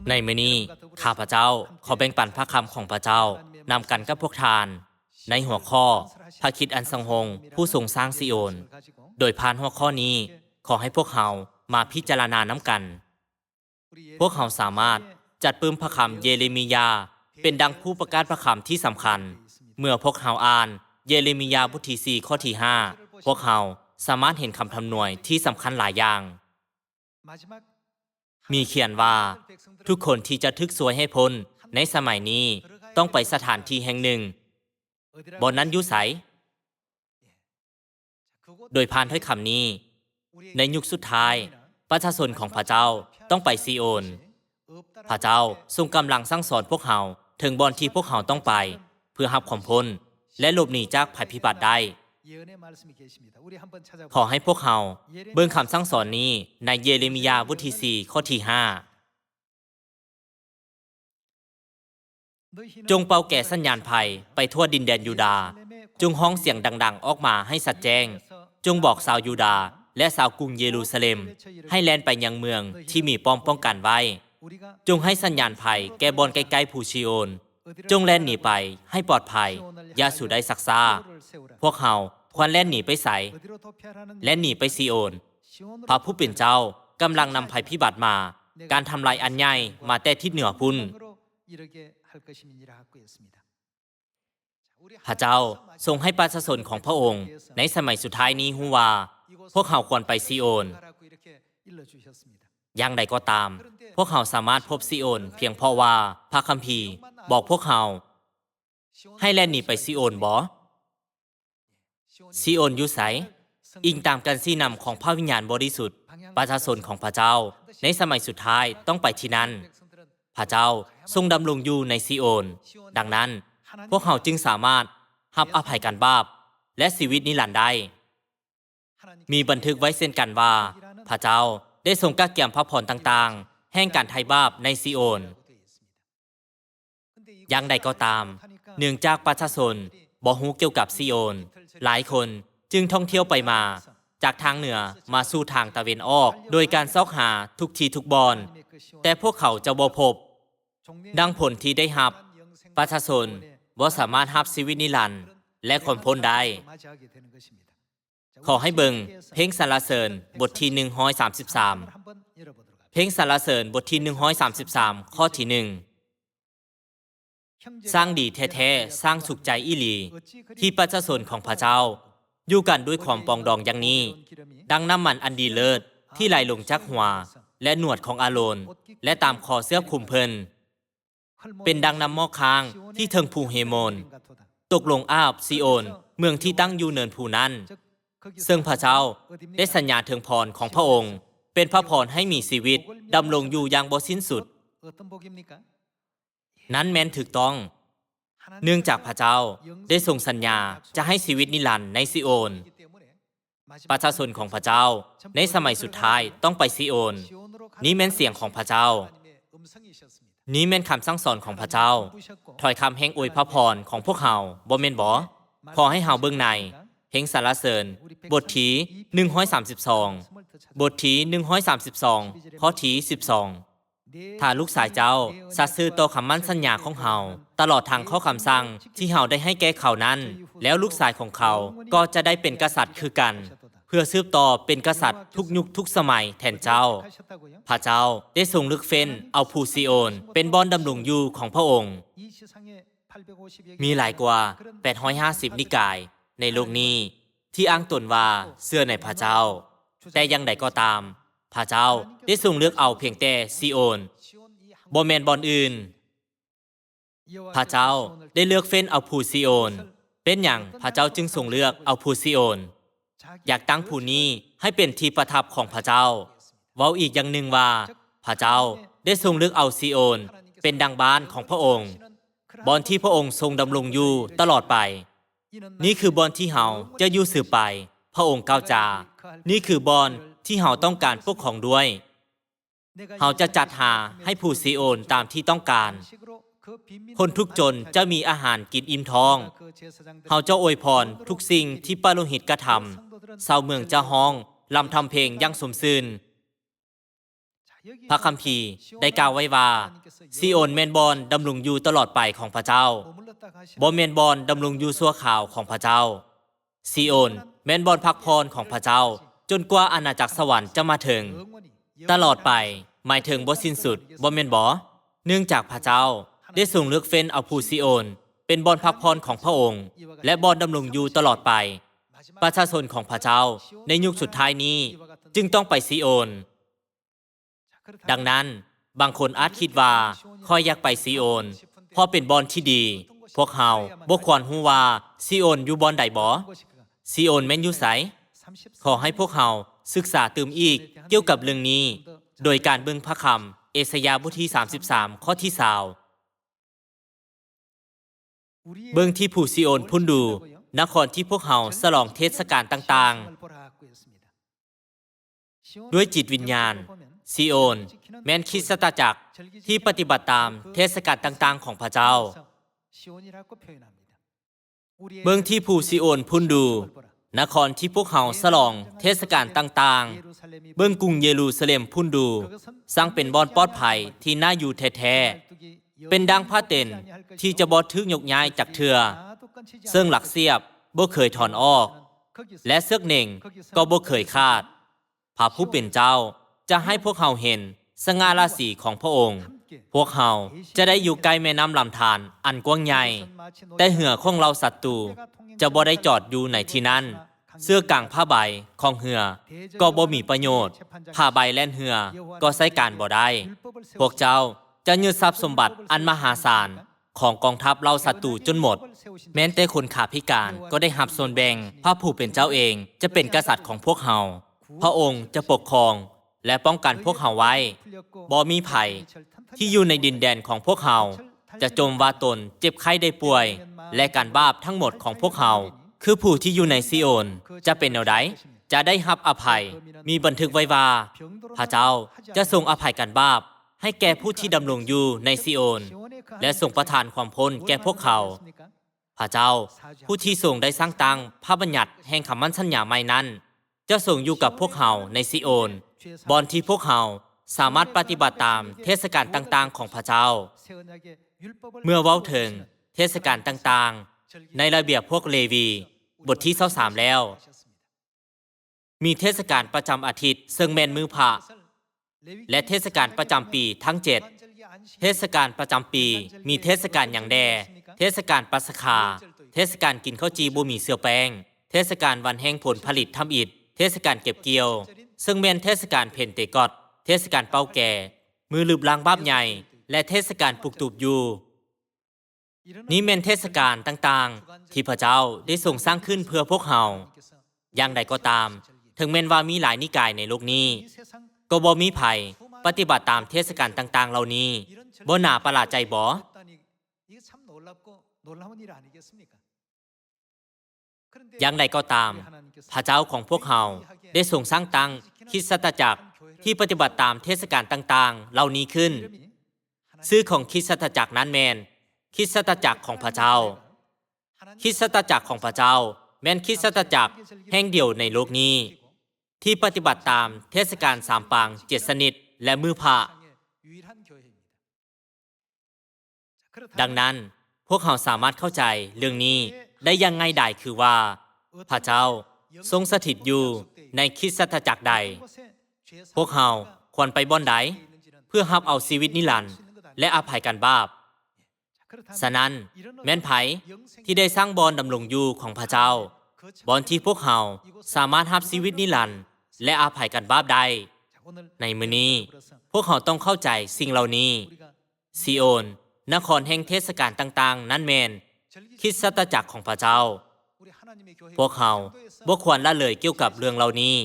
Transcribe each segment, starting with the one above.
ໃນມື້ນີ້ ຂ້າພະເຈົ້າຂໍແບ່ງປັນພະຄຳຂອງພະເຈົ້ານຳກັນກັບພວກທ່ານ ໃນຫົວຂໍ້ ພະຄຣິດອັນຊົງຮົງ ຜູ້ຊົງສ້າງຊີໂອນ. ໂດຍຜ່ານຫົວຂໍ້ນີ້, ຂໍໃຫ້ພວກເຮົາມາພິຈາລະນານຳກັນ. ພວກເຮົາສາມາດຈັດປຶ້ມພະຄຳເຢເຣມີຍາ ເປັນດັ່ງຜູ້ປະກາດພະຄຳທີ່ສຳຄັນ. ເມື່ອພວກເຮົາອ່ານເຢເຣມີຍາບົດທີສີ່ ຂໍ້ທີຫ້າ ພວກເຮົາສາມາດເຫັນຄຳທຳນວຍທີ່ສຳຄັນຫຼາຍຢ່າງ. ມີຂຽນວ່າ, ທຸກຄົນທີ່ຈະຖືກຊ່ວຍໃຫ້ພົ້ນໃນສະໄໝນີ້ ຕ້ອງໄປສະຖານທີ່ແຫ່ງໜຶ່ງ. ບ່ອນນັ້ນຢູ່ໃສ? ໂດຍຜ່ານຖ້ອຍຄຳນີ້, ໃນຍຸກສຸດທ້າຍ, ປະຊາຊົນຂອງພະເຈົ້າຕ້ອງໄປຊີໂອນ. ພະເຈົ້າຊົງກຳລັງສັ່ງສອນພວກເຮົາເຖິງບ່ອນທີ່ພວກເຮົາຕ້ອງໄປ ເພື່ອຮັບຄວາມພົ້ນ ແລະ ຫຼົບໜີຈາກໄພພິບັດໄດ້. ຂໍໃຫ້ພວກເຮົາເບິ່ງຄຳສັ່ງສອນນີ້ໃນເຢເຣມີຍາບົດທີສີ່ ຂໍ້ທີຫ້າ. ຈົ່ງເປົ່າແກສັນຍານໄພໄປທົ່ວດິນແດນຢູດາ, ຈົ່ງຮ້ອງສຽງດັງໆອອກມາໃຫ້ຊັດແຈ້ງ, ຈົ່ງບອກຊາວຢູດາ ແລະ ຊາວກຸງເຢຣູຊາເລັມ ໃຫ້ແລ່ນໄປຍັງເມືອງທີ່ມີປ້ອມປ້ອງກັນໄວ້. ຈົ່ງໃຫ້ສັນຍານໄພແກ່ບ່ອນໃກ້ໆພູຊີໂອນ. ຈົ່ງແລ່ນໜີໄປໃຫ້ປອດໄພ, ຢ່າສູ່ໄດ້ຊັກຊ້າ. ພວກເຮົາຄວນແລ່ນໜີໄປໃສ? ແລ່ນໜີໄປຊີໂອນ. ພະຜູ້ເປັນເຈົ້າກຳລັງນຳໄພພິບັດມາ, ການທຳລາຍອັນໃຫຍ່ມາແຕ່ທິດເໜືອພຸ້ນ. ພະເຈົ້າຊົງໃຫ້ປະຊາຊົນຂອງພະອົງໃນສະໄໝສຸດທ້າຍນີ້ຮູ້ວ່າ ພວກເຮົາຄວນໄປຊີໂອນ. ຢ່າງໃດກໍຕາມ, ພວກເຮົາສາມາດພົບຊີໂອນພຽງເພາະວ່າພະຄຳພີບອກພວກເຮົາໃຫ້ແລ່ນໜີໄປຊີໂອນບໍ? ຊີໂອນຢູ່ໃສ? ອີງຕາມການຊີ້ນຳຂອງພະວິນຍານບໍລິສຸດ, ປະຊາຊົນຂອງພະເຈົ້າໃນສະໄໝສຸດທ້າຍຕ້ອງໄປທີ່ນັ້ນ. ພະເຈົ້າຊົງດຳລົງຢູ່ໃນຊີໂອນ. ດັ່ງນັ້ນ, ພວກເຮົາຈຶ່ງສາມາດຮັບອະໄພການບາບ ແລະ ຊີວິດນິລັນໄດ້. ມີບັນທຶກໄວ້ເຊັ່ນກັນວ່າ ພະເຈົ້າໄດ້ຊົງກະກຽມພະພອນຕ່າງໆ ແຫ່ງການໄຖ່ບາບໃນຊີໂອນ. ຢ່າງໃດກໍຕາມ, ເນື່ອງຈາກປະຊາຊົນບໍ່ຮູ້ກ່ຽວກັບຊີໂອນ, ຫຼາຍຄົນຈຶ່ງທ່ອງທ່ຽວໄປມາຈາກທາງເໜືອມາສູ່ທາງຕາເວັນອອກ ໂດຍການຊອກຫາທຸກທີ່ທຸກບ່ອນ, ແຕ່ພວກເຂົາຈະບໍ່ພົບ. ດັ່ງຜົນທີ່ໄດ້ຮັບ, ປະຊາຊົນບໍ່ສາມາດຮັບຊີວິດນິລັນ ແລະ ຄວາມພົ້ນໄດ້. ຂໍໃຫ້ເບິ່ງເພງສັນລະເສີນບົດທີໜຶ່ງຮ້ອຍສາມສິບສາມ. ເພງສັນລະເສີນບົດທີໜຶ່ງຮ້ອຍສາມສິບສາມ ຂໍ້ທີໜຶ່ງ. ຊ່າງດີແທ້ໆ, ຊ່າງສຸກໃຈອີ່ຫຼີ, ທີ່ປະຊາຊົນຂອງພະເຈົ້າຢູ່ກັນດ້ວຍຄວາມປອງດອງຢ່າງນີ້, ດັ່ງນ້ຳມັນອັນດີເລີດທີ່ໄຫຼລົງຈາກຫົວ ແລະ ໜວດຂອງອາໂລນ ແລະ ຕາມຄໍເສື້ອຄຸມເພິ່ນ. ເປັນດັ່ງນ້ຳໝອກຄ້າງທີ່ເທິງພູເຮໂມນ ຕົກລົງອາບຊີໂອນ, ເມືອງທີ່ຕັ້ງຢູ່ເນີນພູນັ້ນ, ເຊິ່ງພະເຈົ້າໄດ້ສັນຍາເຖິງພອນຂອງພະອົງ, ເປັນພະພອນໃຫ້ມີຊີວິດດຳລົງຢູ່ຢ່າງບໍ່ສິ້ນສຸດ. ນັ້ນແມ່ນຖືກຕ້ອງ, ເນື່ອງຈາກພະເຈົ້າໄດ້ຊົງສັນຍາຈະໃຫ້ຊີວິດນິລັນໃນຊີໂອນ. ປະຊາຊົນຂອງພະເຈົ້າໃນສະໄໝສຸດທ້າຍຕ້ອງໄປຊີໂອນ. ນີ້ແມ່ນສຽງຂອງພະເຈົ້າ. ນີ້ແມ່ນຄຳສັ່ງສອນຂອງພະເຈົ້າ, ຖ້ອຍຄຳແຫ່ງອວຍພະພອນຂອງພວກເຮົາ, ບໍ່ແມ່ນບໍ? ຂໍໃຫ້ເຮົາເບິ່ງໃນເພງສັນລະເສີນ ບົດທີໜຶ່ງຮ້ອຍສາມສິບສອງ, ບົດທີໜຶ່ງຮ້ອຍສາມສິບສອງ, ຂໍ້ທີສິບສອງ. ຖ້າລູກຊາຍເຈົ້າສັດຊື່ຕໍ່ຄຳໝັ້ນສັນຍາຂອງເຮົາ, ຕະຫຼອດທັງຂໍ້ຄຳສັ່ງທີ່ເຮົາໄດ້ໃຫ້ແກ່ເຂົານັ້ນ, ແລ້ວລູກຊາຍຂອງເຂົາກໍຈະໄດ້ເປັນກະສັດຄືກັນ, ເພື່ອສືບຕໍ່ເປັນກະສັດທຸກຍຸກທຸກສະໄໝແທນເຈົ້າ. ພະເຈົ້າໄດ້ຊົງເລືອກເຟ້ນເອົາພູຊີໂອນເປັນບ່ອນດຳລົງຢູ່ຂອງພະອົງ. ມີຫຼາຍກວ່າແປດຮ້ອຍຫ້າສິບນິກາຍໃນໂລກນີ້ທີ່ອ້າງຕົນວ່າເຊື່ອໃນພະເຈົ້າ. ແຕ່ຢ່າງໃດກໍຕາມ, ພະເຈົ້າໄດ້ຊົງເລືອກເອົາພຽງແຕ່ຊີໂອນ, ບໍ່ແມ່ນບ່ອນອື່ນ. ພະເຈົ້າໄດ້ເລືອກເຟ້ນເອົາພູຊີໂອນ. ເປັນຫຍັງພະເຈົ້າຈຶ່ງຊົງເລືອກເອົາພູຊີໂອນ? ຢາກຕັ້ງພູນີ້ໃຫ້ເປັນທີ່ປະທັບຂອງພະເຈົ້າ. ເວົ້າອີກຢ່າງໜຶ່ງວ່າ, ພະເຈົ້າໄດ້ຊົງເລືອກເອົາຊີໂອນເປັນດັ່ງບ້ານຂອງພະອົງ, ບ່ອນທີ່ພະອົງຊົງດຳລົງຢູ່ຕະຫຼອດໄປ. ນີ້ຄືບ່ອນທີ່ເຮົາຈະຢູ່ສືບໄປ, ພະອົງກ່າວຈາ. ນີ້ຄືບ່ອນທີ່ເຮົາຕ້ອງການປົກຄອງດ້ວຍ. ເຮົາຈະຈັດຫາໃຫ້ພູຊີໂອນຕາມທີ່ຕ້ອງການ. ຄົນທຸກຈົນຈະມີອາຫານກິນອີ່ມທ້ອງ. ເຮົາຈະອວຍພອນທຸກສິ່ງທີ່ປະໂລຫິດກະທຳ. ຊາວເມືອງຈະຮ້ອງ, ລຳທຳເພງຢ່າງຊົມຊື່ນ. ພະຄຳພີໄດ້ກ່າວໄວ້ວ່າ ຊີໂອນແມ່ນບ່ອນດຳລົງຢູ່ຕະຫຼອດໄປຂອງພະເຈົ້າ, ບໍ່ແມ່ນບ່ອນດຳລົງຢູ່ຊົ່ວຄາວຂອງພະເຈົ້າ. ຊີໂອນແມ່ນບ່ອນພັກຜ່ອນຂອງພະເຈົ້າ ຈົນກວ່າອານາຈັກສະຫວັນຈະມາເຖິງ. ຕະຫຼອດໄປ ໝາຍເຖິງບໍ່ສິ້ນສຸດ, ບໍ່ແມ່ນບໍ? ເນື່ອງຈາກພະເຈົ້າໄດ້ຊົງເລືອກເຟ້ນເອົາພູຊີໂອນເປັນບ່ອນພັກຜ່ອນຂອງພະອົງ ແລະ ບ່ອນດຳລົງຢູ່ຕະຫຼອດໄປ. ປະຊາຊົນຂອງພະເຈົ້າໃນຍຸກສຸດທ້າຍນີ້ຈຶ່ງຕ້ອງໄປຊີໂອນ. ດັ່ງນັ້ນ, ບາງຄົນອາດຄິດວ່າ ຂ້ອຍຢາກໄປຊີໂອນ ເພາະເປັນບ່ອນທີ່ດີ. ພວກເຮົາບໍ່ຄວນຮູ້ວ່າຊີໂອນຢູ່ບ່ອນໃດບໍ? ຊີໂອນແມ່ນຢູ່ໃສ? ຂໍໃຫ້ພວກເຮົາສຶກສາຕື່ມອີກກ່ຽວກັບເລື່ອງນີ້ ໂດຍການເບິ່ງພະຄຳເອຊາຍາບົດທີສາມສິບສາມ ຂໍ້ທີຊາວ. ເບິ່ງທີ່ພູຊີໂອນພຸ້ນດູ, ນະຄອນທີ່ພວກເຮົາສະຫຼອງເທດສະການຕ່າງໆ. ດ້ວຍຈິດວິນຍານ, ຊີໂອນແມ່ນຄຣິສຕະຈັກທີ່ປະຕິບັດຕາມເທດສະການຕ່າງໆຂອງພະເຈົ້າ. ເບິ່ງທີ່ພູຊີໂອນພຸ້ນດູ, ນະຄອນທີ່ພວກເຮົາສະຫຼອງເທດສະການຕ່າງໆ. ເບິ່ງກຸງເຢຣູຊາເລັມພຸ້ນດູ, ຊ່າງເປັນບ່ອນປອດໄພທີ່ໜ້າຢູ່ແທ້ໆ. ເປັນດັ່ງຜ້າເຕັນທີ່ຈະບໍ່ຖືກຍົກຍ້າຍຈັກເທື່ອ, ເຊິ່ງຫຼັກສຽບບໍ່ເຄີຍຖອນອອກ ແລະ ເຊືອກເໜັງກໍບໍ່ເຄີຍຂາດ. ພະຜູ້ເປັນເຈົ້າຈະໃຫ້ພວກເຮົາເຫັນສະຫງ່າລາສີຂອງພະອົງ. ພວກເຮົາຈະໄດ້ຢູ່ໃກ້ແມ່ນ້ຳລຳທານອັນກວ້າງໃຫຍ່, ແຕ່ເຮືອຂອງເຫຼົ່າສັດຕູຈະບໍ່ໄດ້ຈອດຢູ່ໃນທີ່ນັ້ນ. ເຊືອກກາງຜ້າໃບຂອງເຮືອກໍບໍ່ມີປະໂຫຍດ, ຜ້າໃບແລ່ນເຮືອກໍໃຊ້ການບໍ່ໄດ້. ພວກເຈົ້າຈະຍຶດຊັບສົມບັດອັນມະຫາສານຂອງກອງທັບເຫຼົ່າສັດຕູຈົນໝົດ. ແມ່ນແຕ່ຄົນຂາພິການກໍໄດ້ຮັບສ່ວນແບ່ງ. ພະຜູ້ເປັນເຈົ້າເອງຈະເປັນກະສັດຂອງພວກເຮົາ. ພະອົງຈະປົກຄອງ ແລະ ປ້ອງກັນພວກເຮົາໄວ້. ບໍ່ມີໃຜທີ່ຢູ່ໃນດິນແດນຂອງພວກເຮົາຈະຈົ່ມວ່າຕົນເຈັບໄຂ້ໄດ້ປ່ວຍ, ແລະ ການບາບທັງໝົດຂອງພວກເຮົາ ຄືຜູ້ທີ່ຢູ່ໃນຊີໂອນ ຈະເປັນແນວໃດ? ຈະໄດ້ຮັບອະໄພ. ມີບັນທຶກໄວ້ວ່າ, ພະເຈົ້າຈະຊົງອະໄພການບາບໃຫ້ແກ່ຜູ້ທີ່ດຳລົງຢູ່ໃນຊີໂອນ ແລະ ຊົງປະທານຄວາມພົ້ນແກ່ພວກເຂົາ. ພະເຈົ້າ ຜູ້ທີ່ຊົງໄດ້ສ້າງຕັ້ງພະບັນຍັດແຫ່ງຄຳໝັ້ນສັນຍາໃໝ່ນັ້ນ ຈະຊົງຢູ່ກັບພວກເຮົາໃນຊີໂອນ, ບ່ອນທີ່ພວກເຮົາສາມາດປະຕິບັດຕາມເທດສະການຕ່າງໆຂອງພະເຈົ້າ. ເມື່ອເວົ້າເຖິງເທດສະການຕ່າງໆໃນລະບຽບພວກເລວີ ບົດທີຊາວສາມແລ້ວ, ມີເທດສະການປະຈຳອາທິດ ເຊິ່ງແມ່ນມື້ພະ ແລະ ເທດສະການປະຈຳປີທັງເຈັດ. ເທດສະການປະຈຳປີມີເທດສະການຫຍັງແດ່? ເທດສະການປັດສະຄາ, ເທດສະການກິນເຂົ້າຈີ່ບໍ່ມີເຊື້ອແປ້ງ, ເທດສະການວັນແຫ່ງຜົນຜະລິດທຳອິດ, ເທດສະການເກັບກ່ຽວ ເຊິ່ງແມ່ນເທດສະການເພັນເຕກອດ, ເທດສະການເປົ່າແກ, ມື້ລຶບລ້າງບາບໃຫຍ່ ແລະ ເທດສະການປຸກຕູບຢູ່. ນີ້ແມ່ນເທດສະການຕ່າງໆທີ່ພະເຈົ້າໄດ້ຊົງສ້າງຂຶ້ນເພື່ອພວກເຮົາ. ຢ່າງໃດກໍຕາມ, ເຖິງແມ່ນວ່າມີຫຼາຍນິກາຍໃນໂລກນີ້, ກໍບໍ່ມີໃຜປະຕິບັດຕາມເທດສະການຕ່າງໆເຫຼົ່ານີ້. ບໍ່ໜ້າປະຫຼາດໃຈບໍ? ຢ່າງໃດກໍຕາມ, ພະເຈົ້າຂອງພວກເຮົາໄດ້ຊົງສ້າງຕັ້ງຄຣິສຕະຈັກທີ່ປະຕິບັດຕາມເທດສະການຕ່າງໆເຫຼົ່ານີ້ຂຶ້ນ. ຊື່ຂອງຄຣິສຕະຈັກນັ້ນແມ່ນຄຣິສຕະຈັກຂອງພະເຈົ້າ. ຄຣິສຕະຈັກຂອງພະເຈົ້າແມ່ນຄຣິສຕະຈັກແຫ່ງດຽວໃນໂລກນີ້ ທີ່ປະຕິບັດຕາມເທດສະການສາມປາງເຈັດຊະນິດ ແລະ ມື້ພະ. ດັ່ງນັ້ນ, ພວກເຮົາສາມາດເຂົ້າໃຈເລື່ອງນີ້ໄດ້ຢ່າງງ່າຍດາຍ ຄືວ່າ ພະເຈົ້າຊົງສະຖິດຢູ່ໃນຄຣິສຕະຈັກໃດ, ພວກເຮົາຄວນໄປບ່ອນໃດເພື່ອຮັບເອົາຊີວິດນິລັນ ແລະ ອະໄພການບາບ. ສະນັ້ນ, ແມ່ນໃຜທີ່ໄດ້ສ້າງບ່ອນດຳລົງຢູ່ຂອງພະເຈົ້າ, ບ່ອນທີ່ພວກເຮົາສາມາດຮັບຊີວິດນິລັນ ແລະ ອະໄພການບາບໄດ້? ໃນມື້ນີ້, ພວກເຮົາຕ້ອງເຂົ້າໃຈສິ່ງເຫຼົ່ານີ້. ຊີໂອນ, ນະຄອນແຫ່ງເທດສະການຕ່າງໆນັ້ນແມ່ນຄຣິສຕະຈັກຂອງພະເຈົ້າ. ພວກເຮົາບໍ່ຄວນລະເລີຍກ່ຽວກັບເລື່ອງເຫຼົ່ານີ້.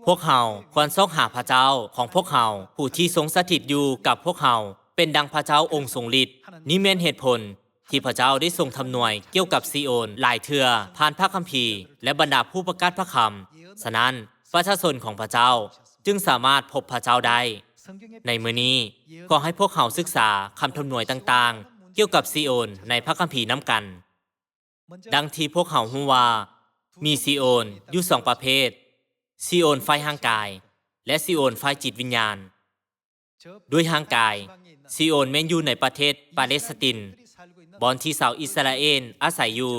ພວກເຮົາຄວນຊອກຫາພະເຈົ້າຂອງພວກເຮົາ, ຜູ້ທີ່ຊົງສະຖິດຢູ່ກັບພວກເຮົາ ເປັນດັ່ງພະເຈົ້າອົງຊົງລິດ. ນີ້ແມ່ນເຫດຜົນທີ່ພະເຈົ້າໄດ້ຊົງທຳນວຍກ່ຽວກັບຊີໂອນຫຼາຍເທື່ອຜ່ານພະຄຳພີ ແລະ ບັນດາຜູ້ປະກາດພະຄຳ. ສະນັ້ນ, ປະຊາຊົນຂອງພະເຈົ້າຈຶ່ງສາມາດພົບພະເຈົ້າໄດ້. ໃນມື້ນີ້, ຂໍໃຫ້ພວກເຮົາສຶກສາຄຳທຳນວຍຕ່າງໆກ່ຽວກັບຊີໂອນໃນພະຄຳພີນຳກັນ. ດັ່ງທີ່ພວກເຮົາຮູ້ວ່າ ມີຊີໂອນຢູ່ສອງປະເພດ, ຊີໂອນຝ່າຍຮ່າງກາຍ ແລະ ຊີໂອນຝ່າຍຈິດວິນຍານ. ດ້ວຍຮ່າງກາຍ, ຊີໂອນແມ່ນຢູ່ໃນປະເທດປາເລສໄຕນ, ບ່ອນທີ່ຊາວອິດສະຣາເອນອາໄສຢູ່.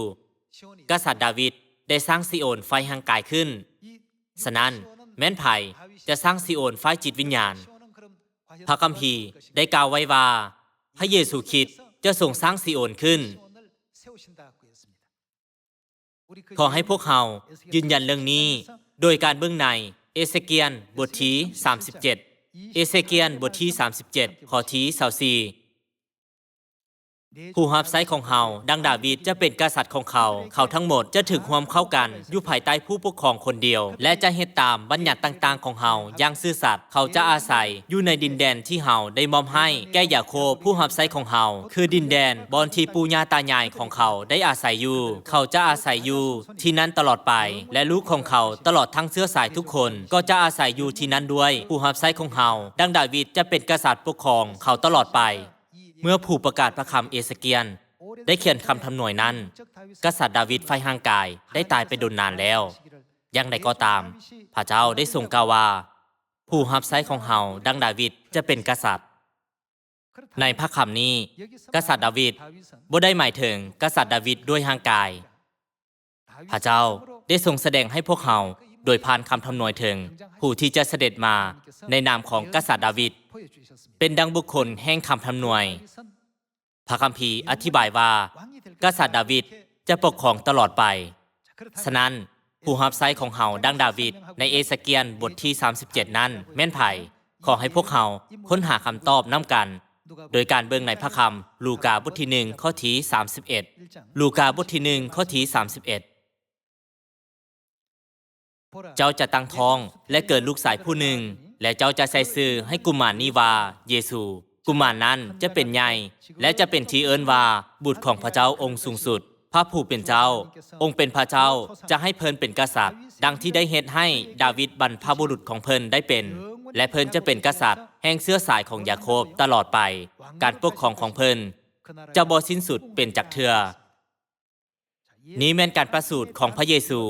ກະສັດດາວິດໄດ້ສ້າງຊີໂອນຝ່າຍຮ່າງກາຍຂຶ້ນ. ສະນັ້ນ, ແມ່ນໃຜຈະສ້າງຊີໂອນຝ່າຍຈິດວິນຍານ? ພະຄຳພີໄດ້ກ່າວໄວ້ວ່າ ພະເຢຊູຄຣິດຈະຊົງສ້າງຊີໂອນຂຶ້ນ. ຂໍໃຫ້ພວກເຮົາຢືນຢັນເລື່ອງນີ້ ໂດຍການເບິ່ງໃນເອເຊກຽນບົດທີສາມສິບເຈັດ, ເອເຊກຽນບົດທີສາມສິບເຈັດ ຂໍ້ທີຊາວສີ່. ຜູ້ຮັບໃຊ້ຂອງເຮົາ, ດັ່ງດາວິດ, ຈະເປັນກະສັດຂອງເຂົາ. ເຂົາທັງໝົດຈະຖືກຮ່ວມເຂົ້າກັນຢູ່ພາຍໃຕ້ຜູ້ປົກຄອງຄົນດຽວ ແລະ ຈະເຮັດຕາມບັນຍັດຕ່າງໆຂອງເຮົາຢ່າງຊື່ສັດ. ເຂົາຈະອາໄສຢູ່ໃນດິນແດນທີ່ເຮົາໄດ້ມອບໃຫ້ແກ່ຢາໂຄບ, ຜູ້ຮັບໃຊ້ຂອງເຮົາ, ຄືດິນແດນບ່ອນທີ່ປູ່ຍ່າຕາຍາຍຂອງເຂົາໄດ້ອາໄສຢູ່. ເຂົາຈະອາໄສຢູ່ທີ່ນັ້ນຕະຫຼອດໄປ, ແລະ ລູກຂອງເຂົາຕະຫຼອດທັງເຊື້ອສາຍທຸກຄົນກໍຈະອາໄສຢູ່ທີ່ນັ້ນດ້ວຍ. ຜູ້ຮັບໃຊ້ຂອງເຮົາ, ດັ່ງດາວິດ, ຈະເປັນກະສັດປົກຄອງເຂົາຕະຫຼອດໄປ. ເມື່ອຜູ້ປະກາດພະຄຳເອເຊກຽນໄດ້ຂຽນຄຳທຳນວຍນັ້ນ, ກະສັດດາວິດຝ່າຍຮ່າງກາຍໄດ້ຕາຍໄປດົນນານແລ້ວ. ຢ່າງໃດກໍຕາມ, ພະເຈົ້າໄດ້ຊົງກ່າວວ່າ, ຜູ້ຮັບໃຊ້ຂອງເຮົາ, ດັ່ງດາວິດ, ຈະເປັນກະສັດ. ໃນພະຄຳນີ້, ກະສັດດາວິດບໍ່ໄດ້ໝາຍເຖິງກະສັດດາວິດດ້ວຍຮ່າງກາຍ. ພະເຈົ້າໄດ້ຊົງສະແດງໃຫ້ພວກເຮົາໂດຍຜ່ານຄຳທຳນວຍເຖິງຜູ້ທີ່ຈະສະເດັດມາໃນນາມຂອງກະສັດດາວິດ, ເປັນດັ່ງບຸກຄົນແຫ່ງຄຳທຳນວຍ. ພະຄຳພີອະທິບາຍວ່າ ກະສັດດາວິດຈະປົກຄອງຕະຫຼອດໄປ. ສະນັ້ນ, ຜູ້ຮັບໃຊ້ຂອງເຮົາ ດັ່ງດາວິດ ໃນເອເຊກຽນບົດທີສາມສິບເຈັດນັ້ນແມ່ນໃຜ? ຂໍໃຫ້ພວກເຮົາຄົ້ນຫາຄຳຕອບນຳກັນ ໂດຍການເບິ່ງໃນພະຄຳລູກາບົດທີໜຶ່ງ ຂໍ້ທີສາມສິບເອັດ. ລູກາບົດທີໜຶ່ງ ຂໍ້ທີສາມສິບເອັດ. ເຈົ້າຈະຕັ້ງທ້ອງ ແລະ ເກີດລູກຊາຍຜູ້ໜຶ່ງ, ແລະ ເຈົ້າຈະໃສ່ຊື່ໃຫ້ກຸມານນີ້ວ່າ ເຢຊູ. ກຸມານນັ້ນຈະເປັນໃຫຍ່ ແລະ ຈະເປັນທີ່ເອີ້ນວ່າ ບຸດຂອງພະເຈົ້າອົງສູງສຸດ. ພະຜູ້ເປັນເຈົ້າ, ອົງເປັນພະເຈົ້າ, ຈະໃຫ້ເພິ່ນເປັນກະສັດ, ດັ່ງທີ່ໄດ້ເຮັດໃຫ້ດາວິດບັນພະບຸລຸດຂອງເພິ່ນໄດ້ເປັນ, ແລະ ເພິ່ນຈະເປັນກະສັດແຫ່ງເຊື້ອສາຍຂອງຢາໂຄບຕະຫຼອດໄປ. ການປົກຄອງຂອງເພິ່ນຈະບໍ່ສິ້ນສຸດເປັນຈັກເທື່ອ. ນີ້ແມ່ນການປະສູດຂອງພະເຢຊູ.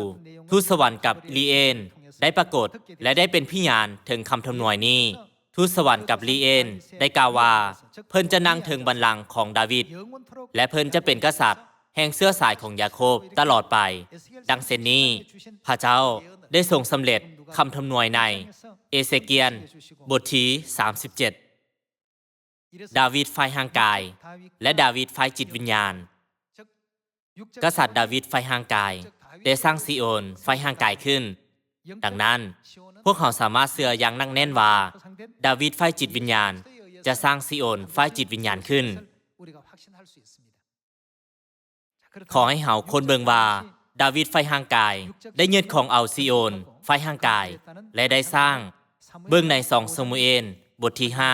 ທູດສະຫວັນກັບລີເອນໄດ້ປາກົດ ແລະ ໄດ້ເປັນພິຍານເຖິງຄຳທຳນວາຍນີ້. ທູດສະຫວັນກັບລີເອນໄດ້ກ່າວວ່າ ເພິ່ນຈະນັ່ງເທິງບັນລັງຂອງດາວິດ ແລະ ເພິ່ນຈະເປັນກະສັດແຫ່ງເຊື້ອສາຍຂອງຢາໂຄບຕະຫຼອດໄປ. ດັ່ງເຊັ່ນນີ້, ພະເຈົ້າໄດ້ຊົງສຳເລັດຄຳທຳນວາຍໃນເອເຊກຽນບົດທີສາມສິບເຈັດ. ດາວິດຝ່າຍຮ່າງກາຍ ແລະ ດາວິດຝ່າຍຈິດວິນຍານ. ກະສັດດາວິດຝ່າຍຮ່າງກາຍໄດ້ສ້າງຊີໂອນຝ່າຍຮ່າງກາຍຂຶ້ນ. ດັ່ງນັ້ນ, ພວກເຮົາສາມາດເຊື່ອຢ່າງໜັກແໜ້ນວ່າ ດາວິດຝ່າຍຈິດວິນຍານຈະສ້າງຊີໂອນຝ່າຍຈິດວິນຍານຂຶ້ນ. ຂໍໃຫ້ເຮົາຄົ້ນເບິ່ງວ່າ ດາວິດຝ່າຍຮ່າງກາຍໄດ້ຍຶດຄອງເອົາຊີໂອນຝ່າຍຮ່າງກາຍ ແລະ ໄດ້ສ້າງ. ເບິ່ງໃນສອງຊາມູເອນບົດທີຫ້າ.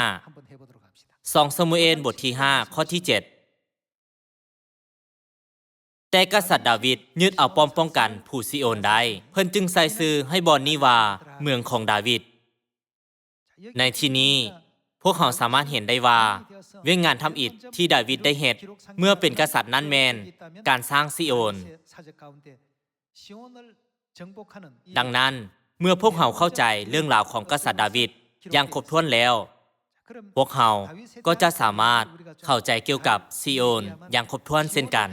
ສອງຊາມູເອນບົດທີຫ້າ ຂໍ້ທີເຈັດ. ແຕ່ກະສັດດາວິດຍຶດເອົາປ້ອມປ້ອງກັນພູຊີໂອນໄດ້, ເພິ່ນຈຶ່ງໃສ່ຊື່ໃຫ້ບ່ອນນີ້ວ່າ ເມືອງຂອງດາວິດ. ໃນທີ່ນີ້, ພວກເຮົາສາມາດເຫັນໄດ້ວ່າ ວຽກງານທຳອິດທີ່ດາວິດໄດ້ເຮັດເມື່ອເປັນກະສັດນັ້ນແມ່ນການສ້າງຊີໂອນ. ດັ່ງນັ້ນ, ເມື່ອພວກເຮົາເຂົ້າໃຈເລື່ອງລາວຂອງກະສັດດາວິດຢ່າງຄົບຖ້ວນແລ້ວ, ພວກເຮົາກໍຈະສາມາດເຂົ້າໃຈກ່ຽວກັບຊີໂອນຢ່າງຄົບຖ້ວນເຊັ່ນກັນ.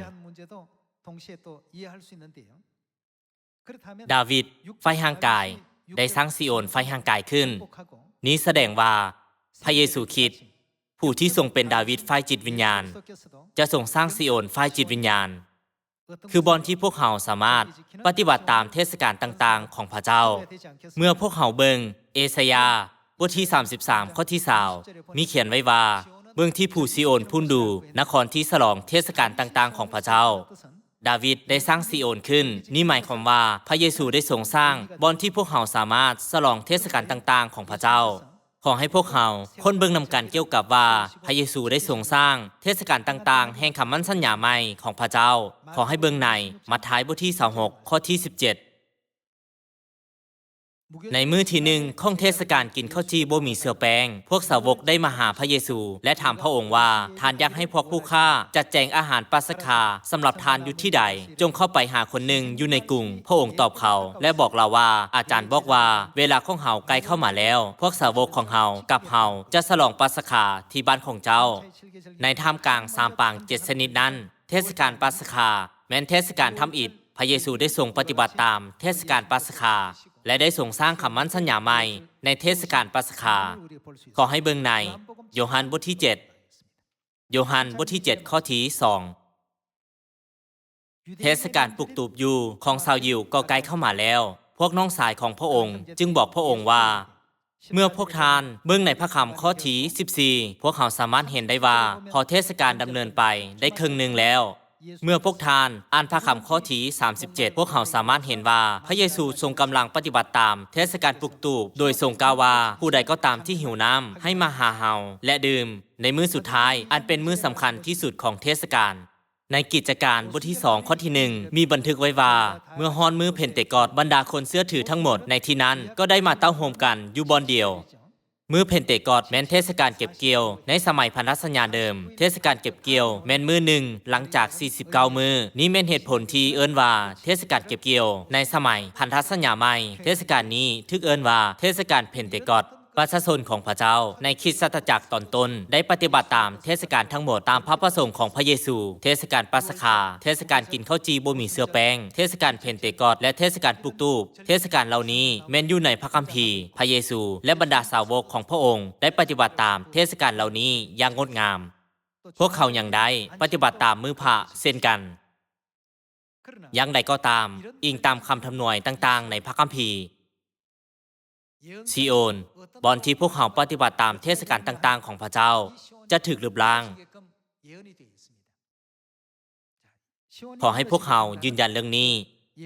ດາວິດຝ່າຍຮ່າງກາຍໄດ້ສ້າງຊີໂອນຝ່າຍຮ່າງກາຍຂຶ້ນ. ນີ້ສະແດງວ່າພະເຢຊູຄຣິດ, ຜູ້ທີ່ຊົງເປັນດາວິດຝ່າຍຈິດວິນຍານ, ຈະຊົງສ້າງຊີໂອນຝ່າຍຈິດວິນຍານ, ຄືບ່ອນທີ່ພວກເຮົາສາມາດປະຕິບັດຕາມເທດສະການຕ່າງໆຂອງພະເຈົ້າ. ເມື່ອພວກເຮົາເບິ່ງເອຊາຍາ ບົດທີສາມສິບສາມ ຂໍ້ທີຊາວ ມີຂຽນໄວ້ວ່າ, ເບິ່ງທີ່ພູຊີໂອນພຸ້ນດູ, ນະຄອນທີ່ສະຫຼອງເທດສະການຕ່າງໆຂອງພະເຈົ້າ. ດາວິດໄດ້ສ້າງຊີໂອນຂຶ້ນ. ນີ້ໝາຍຄວາມວ່າພະເຢຊູໄດ້ຊົງສ້າງບ່ອນທີ່ພວກເຮົາສາມາດສະຫຼອງເທດສະການຕ່າງໆຂອງພະເຈົ້າ. ຂໍໃຫ້ພວກເຮົາຄົ້ນເບິ່ງນຳກັນກ່ຽວກັບວ່າ ພະເຢຊູໄດ້ຊົງສ້າງເທດສະການຕ່າງໆແຫ່ງຄຳໝັ້ນສັນຍາໃໝ່ຂອງພະເຈົ້າ. ຂໍໃຫ້ເບິ່ງໃນມາທາຍບົດທີຊາວຫົກ ຂໍ້ທີສິບເຈັດ. ໃນມື້ທີໜຶ່ງຂອງເທດສະການກິນເຂົ້າຈີ່ບໍ່ມີເຊື້ອແປ້ງ, ພວກສາວົກໄດ້ມາຫາພະເຢຊູ ແລະ ຖາມພະອົງວ່າ, ທ່ານຢາກໃຫ້ພວກຜູ້ຂ້າຈັດແຈງອາຫານປັດສະຄາສຳລັບທ່ານຢູ່ທີ່ໃດ? ຈົ່ງເຂົ້າໄປຫາຄົນໜຶ່ງຢູ່ໃນກຸງ. ພະອົງຕອບເຂົາ ແລະ ບອກລາວວ່າ, ອາຈານບອກວ່າ ເວລາຂອງເຮົາໃກ້ເຂົ້າມາແລ້ວ. ພວກສາວົກຂອງເຮົາກັບເຮົາຈະສະຫຼອງປັດສະຄາທີ່ບ້ານຂອງເຈົ້າ. ໃນທ່າມກາງສາມປາງເຈັດຊະນິດນັ້ນ, ເທດສະການປັດສະຄາແມ່ນເທດສະການທຳອິດ. ພະເຢຊູໄດ້ຊົງປະຕິບັດຕາມເທດສະການປັດສະຄາ ແລະ ໄດ້ຊົງສ້າງຄຳໝັ້ນສັນຍາໃໝ່ໃນເທດສະການປັດສະຄາ. ຂໍໃຫ້ເບິ່ງໃນໂຢຮັນບົດທີເຈັດ, ໂຢຮັນບົດທີເຈັດ ຂໍ້ທີສອງ. ເທດສະການປຸກຕູບຢູ່ຂອງຊາວຢິວກໍໃກ້ເຂົ້າມາແລ້ວ. ພວກນ້ອງຊາຍຂອງພະອົງຈຶ່ງບອກພະອົງວ່າ, ເມື່ອພວກທ່ານເບິ່ງໃນພະຄຳຂໍ້ທີສິບສີ່, ພວກເຮົາສາມາດເຫັນໄດ້ວ່າ ພໍເທດສະການດຳເນີນໄປໄດ້ເຄິ່ງໜຶ່ງແລ້ວ. ເມື່ອພວກທ່ານອ່ານພະຄຳຂໍ້ທີສາມສິບເຈັດ, ພວກເຮົາສາມາດເຫັນວ່າພະເຢຊູຊົງກຳລັງປະຕິບັດຕາມເທດສະການປຸກຕູບ, ໂດຍຊົງກ່າວວ່າ, ຜູ້ໃດກໍຕາມທີ່ຫິວນ້ຳ, ໃຫ້ມາຫາເຮົາ ແລະ ດື່ມ, ໃນມື້ສຸດທ້າຍ, ອັນເປັນມື້ສຳຄັນທີ່ສຸດຂອງເທດສະການ. ໃນກິດຈະການບົດທີສອງ ຂໍ້ທີໜຶ່ງ ມີບັນທຶກໄວ້ວ່າ, ເມື່ອຮອດມື້ເພັນເຕກອດ, ບັນດາຄົນເຊື່ອຖືທັງໝົດໃນທີ່ນັ້ນກໍໄດ້ມາເຕົ້າໂຮມກັນຢູ່ບ່ອນດຽວ. ມື້ເພັນເຕກອດແມ່ນເທດສະການເກັບກ່ຽວໃນສະໄໝພັນທະສັນຍາເດີມ. ເທດສະການເກັບກ່ຽວແມ່ນມື້ໜຶ່ງຫຼັງຈາກສີ່ສິບເກົ້າມື້. ນີ້ແມ່ນເຫດຜົນທີ່ເອີ້ນວ່າເທດສະການເກັບກ່ຽວໃນສະໄໝພັນທະສັນຍາໃໝ່. ເທດສະການນີ້ຖືກເອີ້ນວ່າເທດສະການເພັນເຕກອດ. ປະຊາຊົນຂອງພະເຈົ້າໃນຄຣິສຕະຈັກຕອນຕົ້ນໄດ້ປະຕິບັດຕາມເທດສະການທັງໝົດຕາມພະປະສົງຂອງພະເຢຊູ. ເທດສະການປັດສະຄາ, ເທດສະການກິນເຂົ້າຈີ່ບໍ່ມີເຊື້ອແປ້ງ, ເທດສະການເພັນເຕກອດ ແລະ ເທດສະການປຸກຕູບ. ເທດສະການເຫຼົ່ານີ້ແມ່ນຢູ່ໃນພະຄຳພີ. ພະເຢຊູ ແລະ ບັນດາສາວົກຂອງພະອົງໄດ້ປະຕິບັດຕາມເທດສະການເຫຼົ່ານີ້ຢ່າງງົດງາມ. ພວກເຂົາຍັງໄດ້ປະຕິບັດຕາມມື້ພະເຊັ່ນກັນ. ຢ່າງໃດກໍຕາມ, ອີງຕາມຄຳທຳນວຍຕ່າງໆໃນພະຄຳພີ, ຊີໂອນ, ບ່ອນທີ່ພວກເຮົາປະຕິບັດຕາມເທດສະການຕ່າງໆຂອງພະເຈົ້າ, ຈະຖືກລຶບລ້າງ. ຂໍໃຫ້ພວກເຮົາຢືນຢັນເລື່ອງນີ້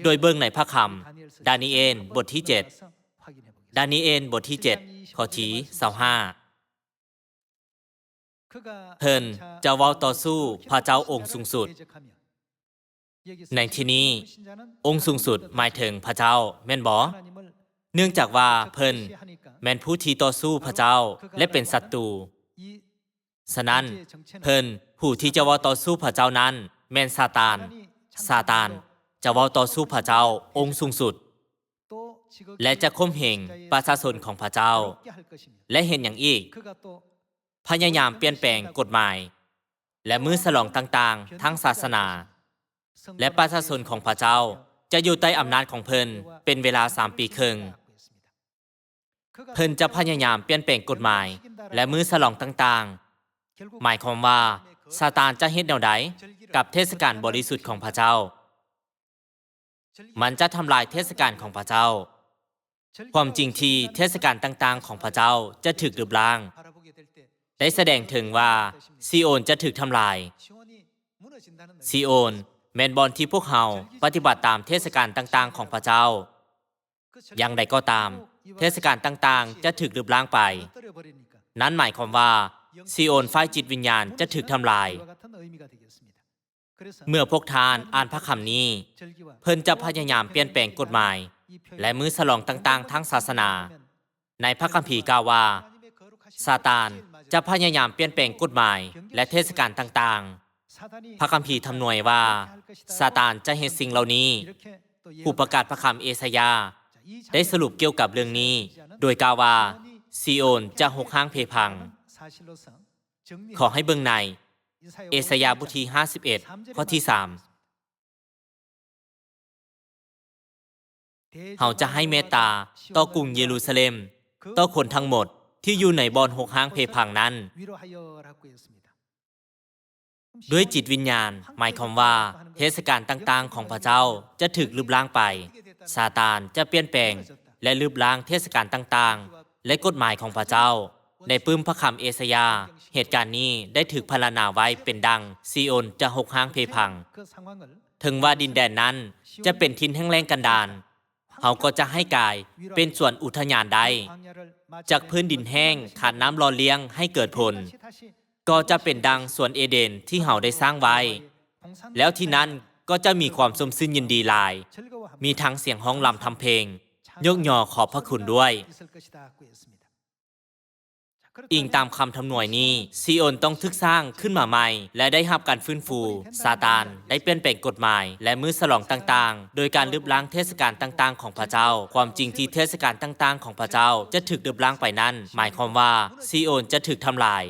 ໂດຍເບິ່ງໃນພະຄຳ ດານີເອນ ບົດທີເຈັດ, ດານີເອນ ບົດທີເຈັດ ຂໍ້ທີຊາວຫ້າ. ເພິ່ນຈະເວົ້າຕໍ່ສູ້ພະເຈົ້າອົງສູງສຸດ. ໃນທີ່ນີ້, ອົງສູງສຸດໝາຍເຖິງພະເຈົ້າ, ແມ່ນບໍ່? ເນື່ອງຈາກວ່າເພິ່ນແມ່ນຜູ້ທີ່ຕໍ່ສູ້ພະເຈົ້າ ແລະ ເປັນສັດຕູ. ສະນັ້ນ, ເພິ່ນຜູ້ທີ່ຈະເວົ້າຕໍ່ສູ້ພະເຈົ້ານັ້ນແມ່ນຊາຕານ. ຊາຕານຈະເວົ້າຕໍ່ສູ້ພະເຈົ້າອົງສູງສຸດ ແລະ ຈະຂົ່ມເຫງປະຊາຊົນຂອງພະເຈົ້າ. ແລະ ເຮັດຫຍັງອີກ? ພະຍາຍາມປ່ຽນແປງກົດໝາຍ ແລະ ມື້ສະຫຼອງຕ່າງໆທາງສາສະໜາ, ແລະ ປະຊາຊົນຂອງພະເຈົ້າຈະຢູ່ໃຕ້ອຳນາດຂອງເພິ່ນເປັນເວລາສາມປີເຄິ່ງ. ເພິ່ນຈະພະຍາຍາມປ່ຽນແປງກົດໝາຍ ແລະ ມື້ສະຫຼອງຕ່າງໆ. ໝາຍຄວາມວ່າ ຊາຕານຈະເຮັດແນວໃດກັບເທດສະການບໍລິສຸດຂອງພະເຈົ້າ? ມັນຈະທຳລາຍເທດສະການຂອງພະເຈົ້າ. ຄວາມຈິງທີ່ເທດສະການຕ່າງໆຂອງພະເຈົ້າຈະຖືກລຶບລ້າງ ໄດ້ສະແດງເຖິງວ່າຊີໂອນຈະຖືກທຳລາຍ. ຊີໂອນແມ່ນບ່ອນທີ່ພວກເຮົາປະຕິບັດຕາມເທດສະການຕ່າງໆຂອງພະເຈົ້າ. ຢ່າງໃດກໍຕາມ, ເທດສະການຕ່າງໆຈະຖືກລຶບລ້າງໄປ. ນັ້ນໝາຍຄວາມວ່າ, ຊີໂອນຝ່າຍຈິດວິນຍານຈະຖືກທຳລາຍ. ເມື່ອພວກທ່ານອ່ານພະຄຳນີ້, ເພິ່ນຈະພະຍາຍາມປ່ຽນແປງກົດໝາຍ ແລະ ມື້ສະຫຼອງຕ່າງໆທາງສາສະໜາ. ໃນພະຄຳພີກ່າວວ່າ, ຊາຕານຈະພະຍາຍາມປ່ຽນແປງກົດໝາຍ ແລະ ເທດສະການຕ່າງໆ. ພະຄຳພີທຳນວຍວ່າ ຊາຕານຈະເຮັດສິ່ງເຫຼົ່ານີ້. ຜູ້ປະກາດພະຄຳເອຊາຍາໄດ້ສະຫຼຸບກ່ຽວກັບເລື່ອງນີ້ ໂດຍກ່າວວ່າ, ຊີໂອນຈະຮົກຮ້າງເພພັງ. ຂໍໃຫ້ເບິ່ງໃນເອຊາຍາບົດທີຫ້າສິບເອັດ ຂໍ້ທີສາມ. ເຮົາຈະໃຫ້ເມດຕາຕໍ່ກຸງເຢຣູຊາເລັມ, ຕໍ່ຄົນທັງໝົດທີ່ຢູ່ໃນບ່ອນຮົກຮ້າງເພພັງນັ້ນ. ດ້ວຍຈິດວິນຍານ, ໝາຍຄວາມວ່າເທດສະການຕ່າງໆຂອງພະເຈົ້າຈະຖືກລຶບລ້າງໄປ. ຊາຕານຈະປ່ຽນແປງ ແລະ ລຶບລ້າງເທດສະການຕ່າງໆ ແລະ ກົດໝາຍຂອງພະເຈົ້າ. ໃນປຶ້ມພະຄຳເອຊາຍາ, ເຫດການນີ້ໄດ້ຖືກພັນລະນາໄວ້ເປັນດັ່ງ, ຊີໂອນຈະຮົກຮ້າງເພພັງ. ເຖິງວ່າດິນແດນນັ້ນຈະເປັນຖິ່ນແຫ້ງແລ້ງກັນດານ, ເຮົາກໍຈະໃຫ້ກາຍເປັນສວນອຸທະຍານໄດ້. ຈາກພື້ນດິນແຫ້ງຂາດນ້ຳຫຼໍ່ລ້ຽງໃຫ້ເກີດຜົນ, ກໍຈະເປັນດັ່ງສວນເອເດນທີ່ເຮົາໄດ້ສ້າງໄວ້. ແລ້ວທີ່ນັ້ນກໍຈະມີຄວາມຊົມຊື່ນຍິນດີຫຼາຍ, ມີທັງສຽງຮ້ອງລຳທຳເພງ. ຍົກຍໍຂອບພະຄຸນດ້ວຍ. ອີງຕາມຄຳທຳນວຍນີ້, ຊີໂອນຕ້ອງຖືກສ້າງຂຶ້ນມາໃໝ່ ແລະ ໄດ້ຮັບການຟື້ນຟູ. ຊາຕານໄດ້ປ່ຽນແປງກົດໝາຍ ແລະ ມື້ສະຫຼອງຕ່າງໆ ໂດຍການລຶບລ້າງເທດສະການຕ່າງໆຂອງພະເຈົ້າ. ຄວາມຈິງທີ່ເທດສະການຕ່າງໆຂອງພະເຈົ້າຈະຖືກລຶບລ້າງໄປນັ້ນ ໝາຍຄວາມວ່າຊີໂອນຈະຖືກທຳລາຍ.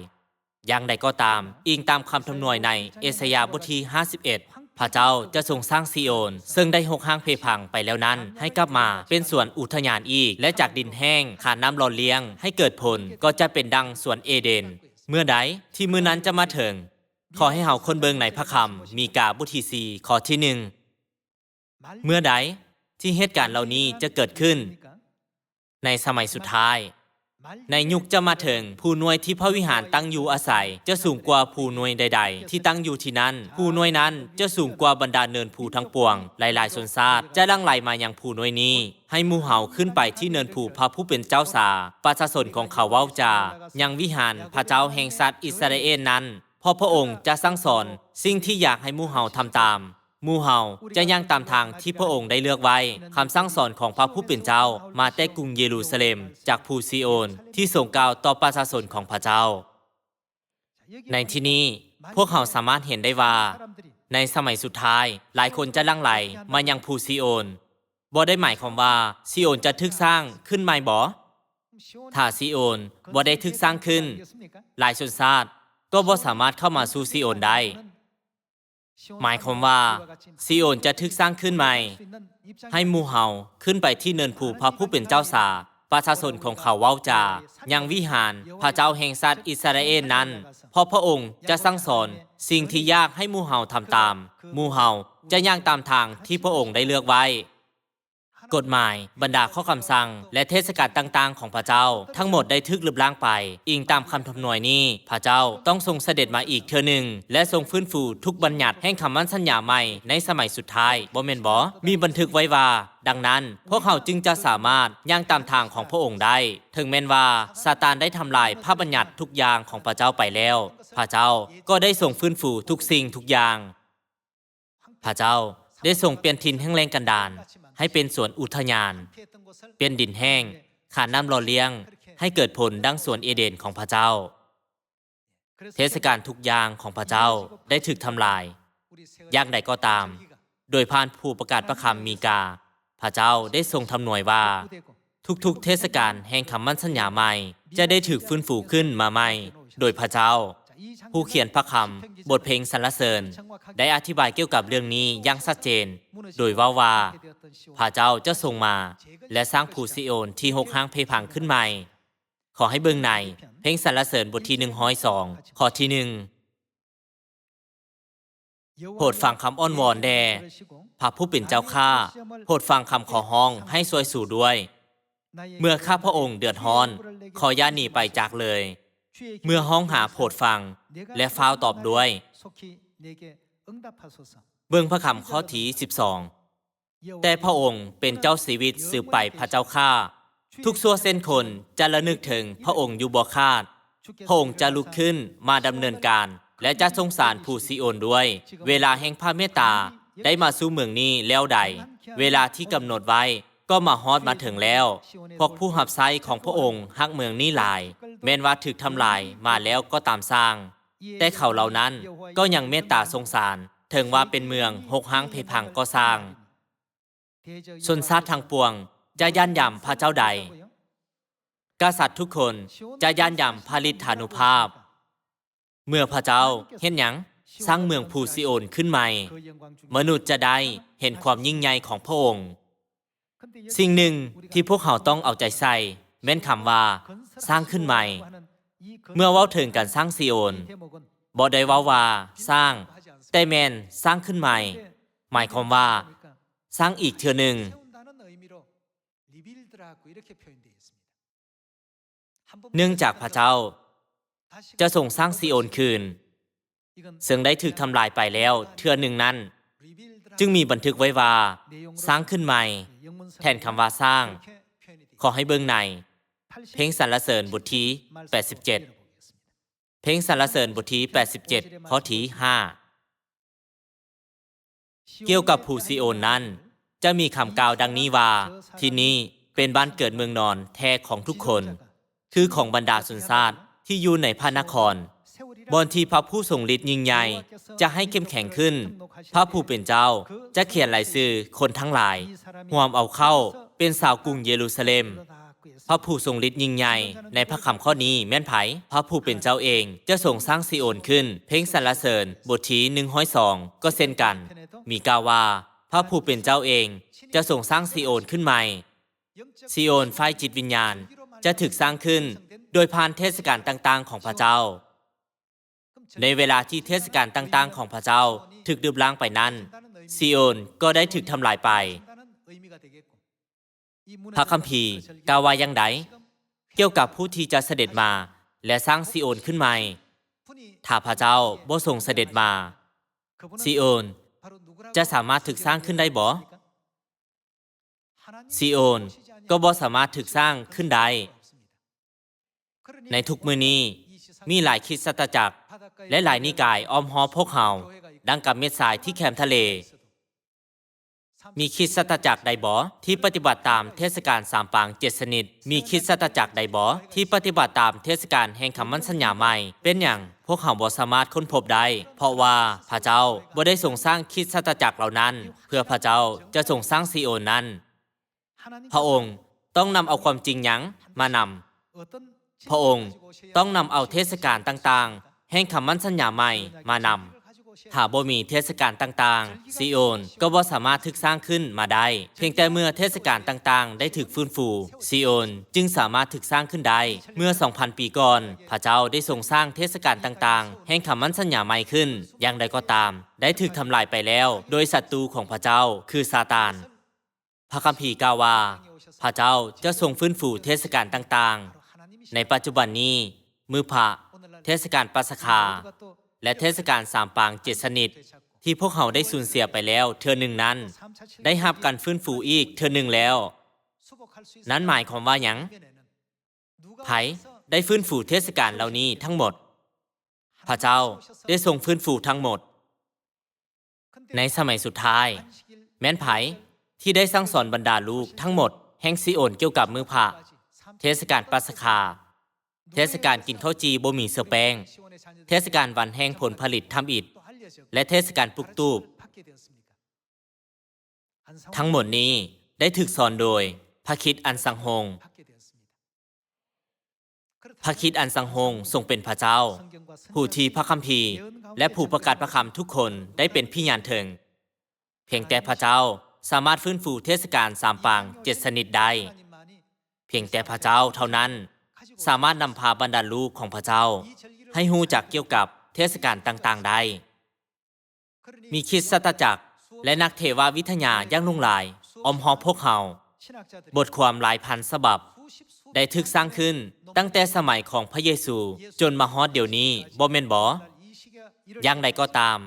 ຢ່າງໃດກໍຕາມ, ອີງຕາມຄຳທຳນວຍໃນເອສາຍາບົດທີຫ້າສິບເອັດ, ພະເຈົ້າຈະຊົງສ້າງຊີໂອນເຊິ່ງໄດ້ຮົກຮ້າງເພພັງໄປແລ້ວນັ້ນ ໃຫ້ກັບມາເປັນສວນອຸທະຍານອີກ, ແລະ ຈາກດິນແຫ້ງ, ຂານນ້ຳຫຼໍ່ລ້ຽງໃຫ້ເກີດຜົນ, ກໍຈະເປັນດັ່ງສວນເອເດນ. ເມື່ອໃດທີ່ມື້ນັ້ນຈະມາເຖິງ? ຂໍໃຫ້ເຮົາຄົ້ນເບິ່ງໃນພະຄຳມີກາບົດທີສີ່ ຂໍ້ທີໜຶ່ງ. ເມື່ອໃດທີ່ເຫດການເຫຼົ່ານີ້ຈະເກີດຂຶ້ນ? ໃນສະໄໝສຸດທ້າຍ. ໃນຍຸກຈະມາເຖິງ, ຜູ້ໜ່ວຍທີ່ພະວິຫານຕັ້ງຢູ່ອາໄສຈະສູງກວ່າພູໜ່ວຍໃດໆທີ່ຕັ້ງຢູ່ທີ່ນັ້ນ. ພູໜ່ວຍນັ້ນຈະສູງກວ່າບັນດາເນີນພູທັງປວງ. ຫຼາຍໆຊົນຊາດຈະຫຼັ່ງໄຫຼມາຍັງພູໜ່ວຍນີ້, ໃຫ້ໝູ່ເຮົາຂຶ້ນໄປທີ່ເນີນພູພະຜູ້ເປັນເຈົ້າຊາ. ປະຊາຊົນຂອງເຂົາເວົ້າຈາຍັງວິຫານພະເຈົ້າແຫ່ງຊາດອິດສະຣາເອນນັ້ນ, ເພາະພະອົງຈະສັ່ງສອນສິ່ງທີ່ຢາກໃຫ້ໝູ່ເຮົາທຳຕາມ. ໝູ່ເຮົາຈະຍ່າງຕາມທາງທີ່ພະອົງໄດ້ເລືອກໄວ້. ຄຳສັ່ງສອນຂອງພະຜູ້ເປັນເຈົ້າມາແຕ່ກຸງເຢຣູຊາເລັມ, ຈາກພູຊີໂອນ, ທີ່ຊົງກ່າວຕໍ່ປະຊາຊົນຂອງພະເຈົ້າ. ໃນທີ່ນີ້, ພວກເຮົາສາມາດເຫັນໄດ້ວ່າ ໃນສະໄໝສຸດທ້າຍ, ຫຼາຍຄົນຈະຫຼັ່ງໄຫຼມາຍັງພູຊີໂອນ. ບໍ່ໄດ້ໝາຍຄວາມວ່າຊີໂອນຈະຖືກສ້າງຂຶ້ນໃໝ່ບໍ? ຖ້າຊີໂອນບໍ່ໄດ້ຖືກສ້າງຂຶ້ນ, ຫຼາຍຊົນຊາດກໍບໍ່ສາມາດເຂົ້າມາສູ່ຊີໂອນໄດ້. ໝາຍຄວາມວ່າຊີໂອນຈະຖືກສ້າງຂຶ້ນໃໝ່, ໃຫ້ໝູ່ເຮົາຂຶ້ນໄປທີ່ເນີນພູພະຜູ້ເປັນເຈົ້າຊາ. ປະຊາຊົນຂອງເຂົາເວົ້າຈາຍັງວິຫານພະເຈົ້າແຫ່ງຊາດອິດສະຣາເອນນັ້ນ, ເພາະພະອົງຈະສັ່ງສອນສິ່ງທີ່ຢາກໃຫ້ໝູ່ເຮົາທຳຕາມ. ໝູ່ເຮົາຈະຍ່າງຕາມທາງທີ່ພະອົງໄດ້ເລືອກໄວ້. ກົດໝາຍ, ບັນດາຂໍ້ຄຳສັ່ງ ແລະ ເທດສະການຕ່າງໆຂອງພະເຈົ້າ ທັງໝົດໄດ້ຖືກລຶບລ້າງໄປ. ອີງຕາມຄຳທຳນວຍນີ້, ພະເຈົ້າຕ້ອງຊົງສະເດັດມາອີກເທື່ອໜຶ່ງ ແລະ ຊົງຟື້ນຟູທຸກບັນຍັດແຫ່ງຄຳໝັ້ນສັນຍາໃໝ່ໃນສະໄໝສຸດທ້າຍ, ບໍ່ແມ່ນບໍ? ມີບັນທຶກໄວ້ວ່າ, ດັ່ງນັ້ນ, ພວກເຮົາຈຶ່ງຈະສາມາດຍ່າງຕາມທາງຂອງພະອົງໄດ້, ເຖິງແມ່ນວ່າຊາຕານໄດ້ທຳລາຍພະບັນຍັດທຸກຢ່າງຂອງພະເຈົ້າໄປແລ້ວ. ພະເຈົ້າກໍໄດ້ຊົງຟື້ນຟູທຸກສິ່ງທຸກຢ່າງ. ພະເຈົ້າໄດ້ຊົງປ່ຽນຖິ່ນແຫ້ງແລ້ງກັນດານໃຫ້ເປັນສວນອຸທະຍານ, ປ່ຽນດິນແຫ້ງ, ຂານນ້ຳຫຼໍ່ລ້ຽງໃຫ້ເກີດຜົນດັ່ງສວນເອເດນຂອງພະເຈົ້າ. ເທດສະການທຸກຢ່າງຂອງພະເຈົ້າໄດ້ຖືກທຳລາຍ. ຢ່າງໃດກໍຕາມ, ໂດຍຜ່ານຜູ້ປະກາດພະຄຳມີກາ, ພະເຈົ້າໄດ້ຊົງທຳນວຍວ່າ ທຸກໆເທດສະການແຫ່ງຄຳໝັ້ນສັນຍາໃໝ່ຈະໄດ້ຖືກຟື້ນຟູຂຶ້ນມາໃໝ່ໂດຍພະເຈົ້າ. ຜູ້ຂຽນພະຄຳບົດເພງສັນລະເສີນໄດ້ອະທິບາຍກ່ຽວກັບເລື່ອງນີ້ຢ່າງຊັດເຈນ, ໂດຍເວົ້າວ່າ ພະເຈົ້າຈະຊົງມາ ແລະ ສ້າງພູຊີໂອນທີ່ຮົກຮ້າງເພພັງຂຶ້ນໃໝ່. ຂໍໃຫ້ເບິ່ງໃນເພງສັນລະເສີນບົດທີໜຶ່ງຮ້ອຍສອງ ຂໍ້ທີໜຶ່ງ. ໂປດຟັງຄຳອ້ອນວອນແດ່ ພະຜູ້ເປັນເຈົ້າຂ້າ, ໂປດຟັງຄຳຂໍຮ້ອງໃຫ້ຊ່ວຍສູດ້ວຍ. ເມື່ອຂ້າພະອົງເດືອດຮ້ອນ, ຂໍຢ່າໜີໄປຈາກເລີຍ. ເມື່ອຮ້ອງຫາ, ໂປດຟັງ ແລະ ຟ້າວຕອບດ້ວຍ. ເບິ່ງພະຄຳຂໍ້ທີສິບສອງ. ແຕ່ພະອົງເປັນເຈົ້າຊີວິດສືບໄປພະເຈົ້າຂ້າ. ທຸກຊົ່ວເຊັ່ນຄົນຈະລະນຶກເຖິງພະອົງຢູ່ບໍ່ຂາດ. ພະອົງຈະລຸກຂຶ້ນມາດຳເນີນການ ແລະ ຈະສົງສານພູຊີໂອນດ້ວຍ. ເວລາແຫ່ງພະເມດຕາໄດ້ມາສູ່ເມືອງນີ້ແລ້ວໃດ, ເວລາທີ່ກຳນົດໄວ້ກໍມາຮອດມາເຖິງແລ້ວ. ພວກຜູ້ຮັບໃຊ້ຂອງພະອົງຮັກເມືອງນີ້ຫຼາຍ, ແມ່ນວ່າຖືກທຳລາຍມາແລ້ວກໍຕາມຊ່າງ, ແຕ່ເຂົາເຫຼົ່ານັ້ນກໍຍັງເມດຕາສົງສານ, ເຖິງວ່າເປັນເມືອງຮົກຮ້າງເພພັງກໍຊ່າງ. ຊົນຊາດທັງປວງຈະຢ້ານຢຳພະເຈົ້າໃດ? ກະສັດທຸກຄົນຈະຢ້ານຢຳພະລິດທານຸພາບ. ເມື່ອພະເຈົ້າເຮັດຫຍັງ? ສ້າງເມືອງພູຊີໂອນຂຶ້ນໃໝ່, ມະນຸດຈະໄດ້ເຫັນຄວາມຍິ່ງໃຫຍ່ຂອງພະອົງ. ສິ່ງໜຶ່ງທີ່ພວກເຮົາຕ້ອງເອົາໃຈໃສ່ແມ່ນຄຳວ່າ ສ້າງຂຶ້ນໃໝ່. ເມື່ອເວົ້າເຖິງການສ້າງຊີໂອນ, ບໍ່ໄດ້ເວົ້າວ່າສ້າງ, ແຕ່ແມ່ນສ້າງຂຶ້ນໃໝ່, ໝາຍຄວາມວ່າສ້າງອີກເທື່ອໜຶ່ງ. ເນື່ອງຈາກພະເຈົ້າຈະຊົງສ້າງຊີໂອນຄືນ, ເຊິ່ງໄດ້ຖືກທຳລາຍໄປແລ້ວເທື່ອໜຶ່ງນັ້ນ, ຈຶ່ງມີບັນທຶກໄວ້ວ່າ ສ້າງຂຶ້ນໃໝ່ ແທນຄຳວ່າສ້າງ. ຂໍໃຫ້ເບິ່ງໃນເພງສັນລະເສີນບົດທີແປດສິບເຈັດ. ເພງສັນລະເສີນບົດທີແປດສິບເຈັດ ຂໍ້ທີຫ້າ. ກ່ຽວກັບພູຊີໂອນນັ້ນ ຈະມີຄຳກ່າວດັ່ງນີ້ວ່າ, ທີ່ນີ້ເ ປັນບ້ານເກີດເມືອງນອນແທ້ຂອງທຸກຄົນ, ຄືຂອງບັນດາຊົນຊາດທີ່ຢູ່ໃນພະນະຄອນ, ບ່ອນທີ່ພະຜູ້ຊົງລິດຍິ່ງໃຫຍ່ຈະໃຫ້ເຂັ້ມແຂງຂຶ້ນ. ພະຜູ້ເປັນເຈົ້າຈະຂຽນລາຍຊື່ຄົນທັງຫຼາຍ ຮວມເອົາເຂົ້າເປັນຊາວກຸງເຢຣູຊາເລັມ. ພະຜູ້ຊົງລິດຍິ່ງໃຫຍ່ໃນພະຄຳຂໍ້ນີ້ແມ່ນໃຜ? ພະຜູ້ເປັນເຈົ້າເອງຈະຊົງສ້າງຊີໂອນຂຶ້ນ. ເພງສັນລະເສີນບົດທີໜຶ່ງຮ້ອຍສອງກໍເຊັ່ນກັນ ມີກ່າວວ່າ ພະຜູ້ເປັນເຈົ້າເອງຈະຊົງສ້າງຊີໂອນຂຶ້ນໃໝ່. ຊີໂອນຝ່າຍຈິດວິນຍານຈະຖືກສ້າງຂຶ້ນໂດຍຜ່ານເທດສະການຕ່າງໆຂອງພະເຈົ້າ. ໃນເວລາທີ່ເທດສະການຕ່າງໆຂອງພະເຈົ້າຖືກລຶບລ້າງໄປນັ້ນ, ຊີໂອນກໍໄດ້ຖືກທຳລາຍໄປ. ພະຄຳພີກ່າວວ່າຢ່າງໃດກ່ຽວກັບຜູ້ທີ່ຈະສະເດັດມາ ແລະ ສ້າງຊີໂອນຂຶ້ນໃໝ່? ຖ້າພະເຈົ້າບໍ່ຊົງສະເດັດມາ, ຊີໂອນຈະສາມາດຖືກສ້າງຂຶ້ນໄດ້ບໍ? ຊີໂອນກໍບໍ່ສາມາດຖືກສ້າງຂຶ້ນໄດ້. ໃນທຸກມື້ນີ້, ມີຫຼາຍຄຣິສຕະຈັກ ແລະ ຫຼາຍນິກາຍອ້ອມຮອບພວກເຮົາ ດັ່ງກັບເມັດຊາຍທີ່ແຄມທະເລ. ມີຄຣິສຕະຈັກໃດບໍທີ່ປະຕິບັດຕາມເທດສະການສາມປາງເຈັດຊະນິດ? ມີຄຣິສຕະຈັກໃດບໍທີ່ປະຕິບັດຕາມເທດສະການແຫ່ງຄຳໝັ້ນສັນຍາໃໝ່? ເປັນຫຍັງພວກເຮົາບໍ່ສາມາດຄົ້ນພົບໄດ້? ເພາະວ່າພະເຈົ້າບໍ່ໄດ້ຊົງສ້າງຄຣິສຕະຈັກເຫຼົ່ານັ້ນ ເພື່ອພະເຈົ້າຈະຊົງສ້າງຊີໂອນນັ້ນ. ພະອົງຕ້ອງນຳເອົາຄວາມຈິງຫຍັງມານຳ? ພະອົງຕ້ອງນຳເອົາເທດສະການຕ່າງໆແຫ່ງຄຳໝັ້ນສັນຍາໃໝ່ມານຳ. ຖ້າບໍ່ມີເທດສະການຕ່າງໆ, ຊີໂອນກໍບໍ່ສາມາດຖືກສ້າງຂຶ້ນມາໄດ້. ພຽງແຕ່ເມື່ອເທດສະການຕ່າງໆໄດ້ຖືກຟື້ນຟູ, ຊີໂອນຈຶ່ງສາມາດຖືກສ້າງຂຶ້ນໄດ້. ເມື່ອສອງພັນປີກ່ອນ, ພະເຈົ້າໄດ້ຊົງສ້າງເທດສະການຕ່າງໆແຫ່ງຄຳໝັ້ນສັນຍາໃໝ່ຂຶ້ນ. ຢ່າງໃດກໍຕາມ, ໄດ້ຖືກທຳລາຍໄປແລ້ວໂດຍສັດຕູຂອງພະເຈົ້າ, ຄືຊາຕານ. ພະຄຳພີກ່າວວ່າ ພະເຈົ້າຈະຊົງຟື້ນຟູເທດສະການຕ່າງໆ. ໃນປັດຈຸບັນນີ້, ມື້ພະ, ເທດສະການປັດສະຄາ ແລະ ເທດສະການສາມປາງເຈັດຊະນິດ ທີ່ພວກເຮົາໄດ້ສູນເສຍໄປແລ້ວເທື່ອໜຶ່ງນັ້ນ ໄດ້ຮັບການຟື້ນຟູອີກເທື່ອໜຶ່ງແລ້ວ. ນັ້ນໝາຍຄວາມວ່າຫຍັງ? ໃຜໄດ້ຟື້ນຟູເທດສະການເຫຼົ່ານີ້ທັງໝົດ? ພະເຈົ້າໄດ້ຊົງຟື້ນຟູທັງໝົດ. ໃນສະໄໝສຸດທ້າຍ, ແມ່ນໃຜທີ່ໄດ້ສັ່ງສອນບັນດາລູກທັງໝົດແຫ່ງຊີໂອນກ່ຽວກັບມື້ພະ, ເທດສະການປັດສະຄາ, ເທດສະການກິນເຂົ້າຈີ່ບໍ່ມີເຊື້ອແປ້ງ, ເທດສະການວັນແຫ່ງຜົນຜະລິດທຳອິດ ແລະ ເທດສະການປຸກຕູບ? ທັງໝົດນີ້ໄດ້ຖືກສອນໂດຍພະຄຣິດອັນສັງຮົງ. ພະຄຣິດອັນສັງຮົງຊົງເປັນພະເຈົ້າ, ຜູ້ທີ່ພະຄຳພີ ແລະ ຜູ້ປະກາດພະຄຳທຸກຄົນໄດ້ເປັນພະຍານເຖິງ. ພຽງແຕ່ພະເຈົ້າສາມາດຟື້ນຟູເທດສະການສາມປາງເຈັດຊະນິດໄດ້. ພຽງແຕ່ພະເຈົ້າເທົ່ານັ້ນສາມາດນຳພາບັນດາລູກຂອງພະເຈົ້າໃຫ້ຮູ້ຈັກກ່ຽວກັບເທດສະການຕ່າງໆໄດ້. ມີຄຣິສຕະຈັກ ແລະ ນັກເທວະວິທະຍາຢ່າງຫຼວງຫຼາຍອ້ອມຮອບພວກເຮົາ. ບົດຄວາມຫຼາຍພັນສະບັບໄດ້ຖືກສ້າງຂຶ້ນຕັ້ງແຕ່ສະໄໝຂອງພະເຢຊູຈົນມາຮອດດຽວນີ້, ບໍ່ແມ່ນບໍ? ຢ່າງໃດກໍຕາມ,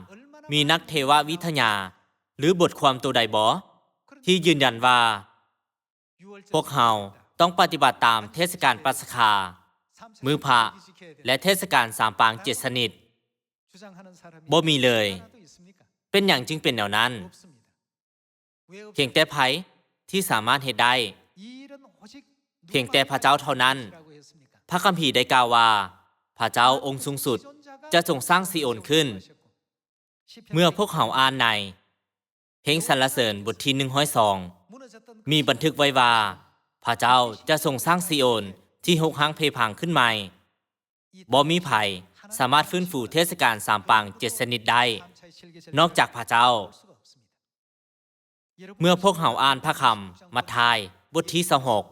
ມີນັກເທວະວິທະຍາ ຫຼື ບົດຄວາມໂຕໃດບໍທີ່ຢືນຢັນວ່າ ພວກເຮົາຕ້ອງປະຕິບັດຕາມເທດສະການປັດສະຄາ, ມື້ພະ ແລະ ເທດສະການສາມປາງເຈັດຊະນິດ. ບໍ່ມີເລີຍ. ເປັນຫຍັງຈຶ່ງເປັນແນວນັ້ນ? ພຽງແຕ່ໃຜທີ່ສາມາດເຮັດໄດ້? ພຽງແຕ່ພະເຈົ້າເທົ່ານັ້ນ. ພະຄຳພີໄດ້ກ່າວວ່າ ພະເຈົ້າອົງສູງສຸດຈະຊົງສ້າງຊີໂອນຂຶ້ນ. ເມື່ອພວກເຮົາອ່ານໃນເພງສັນລະເສີນບົດທີໜຶ່ງຮ້ອຍສອງ ມີບັນທຶກໄວ້ວ່າ ພະເຈົ້າຈະຊົງສ້າງຊີໂອນທີ່ຮົກຮ້າງເພພັງຂຶ້ນໃໝ່. ບໍ່ມີໃຜສາມາດຟື້ນຟູເທດສະການສາມປາງເຈັດຊະນິດໄດ້ ນອກຈາກພະເຈົ້າ. ເມື່ອພວກເຮົາອ່ານພະຄຳມັດທາຍບົດທີຊາວຫົກ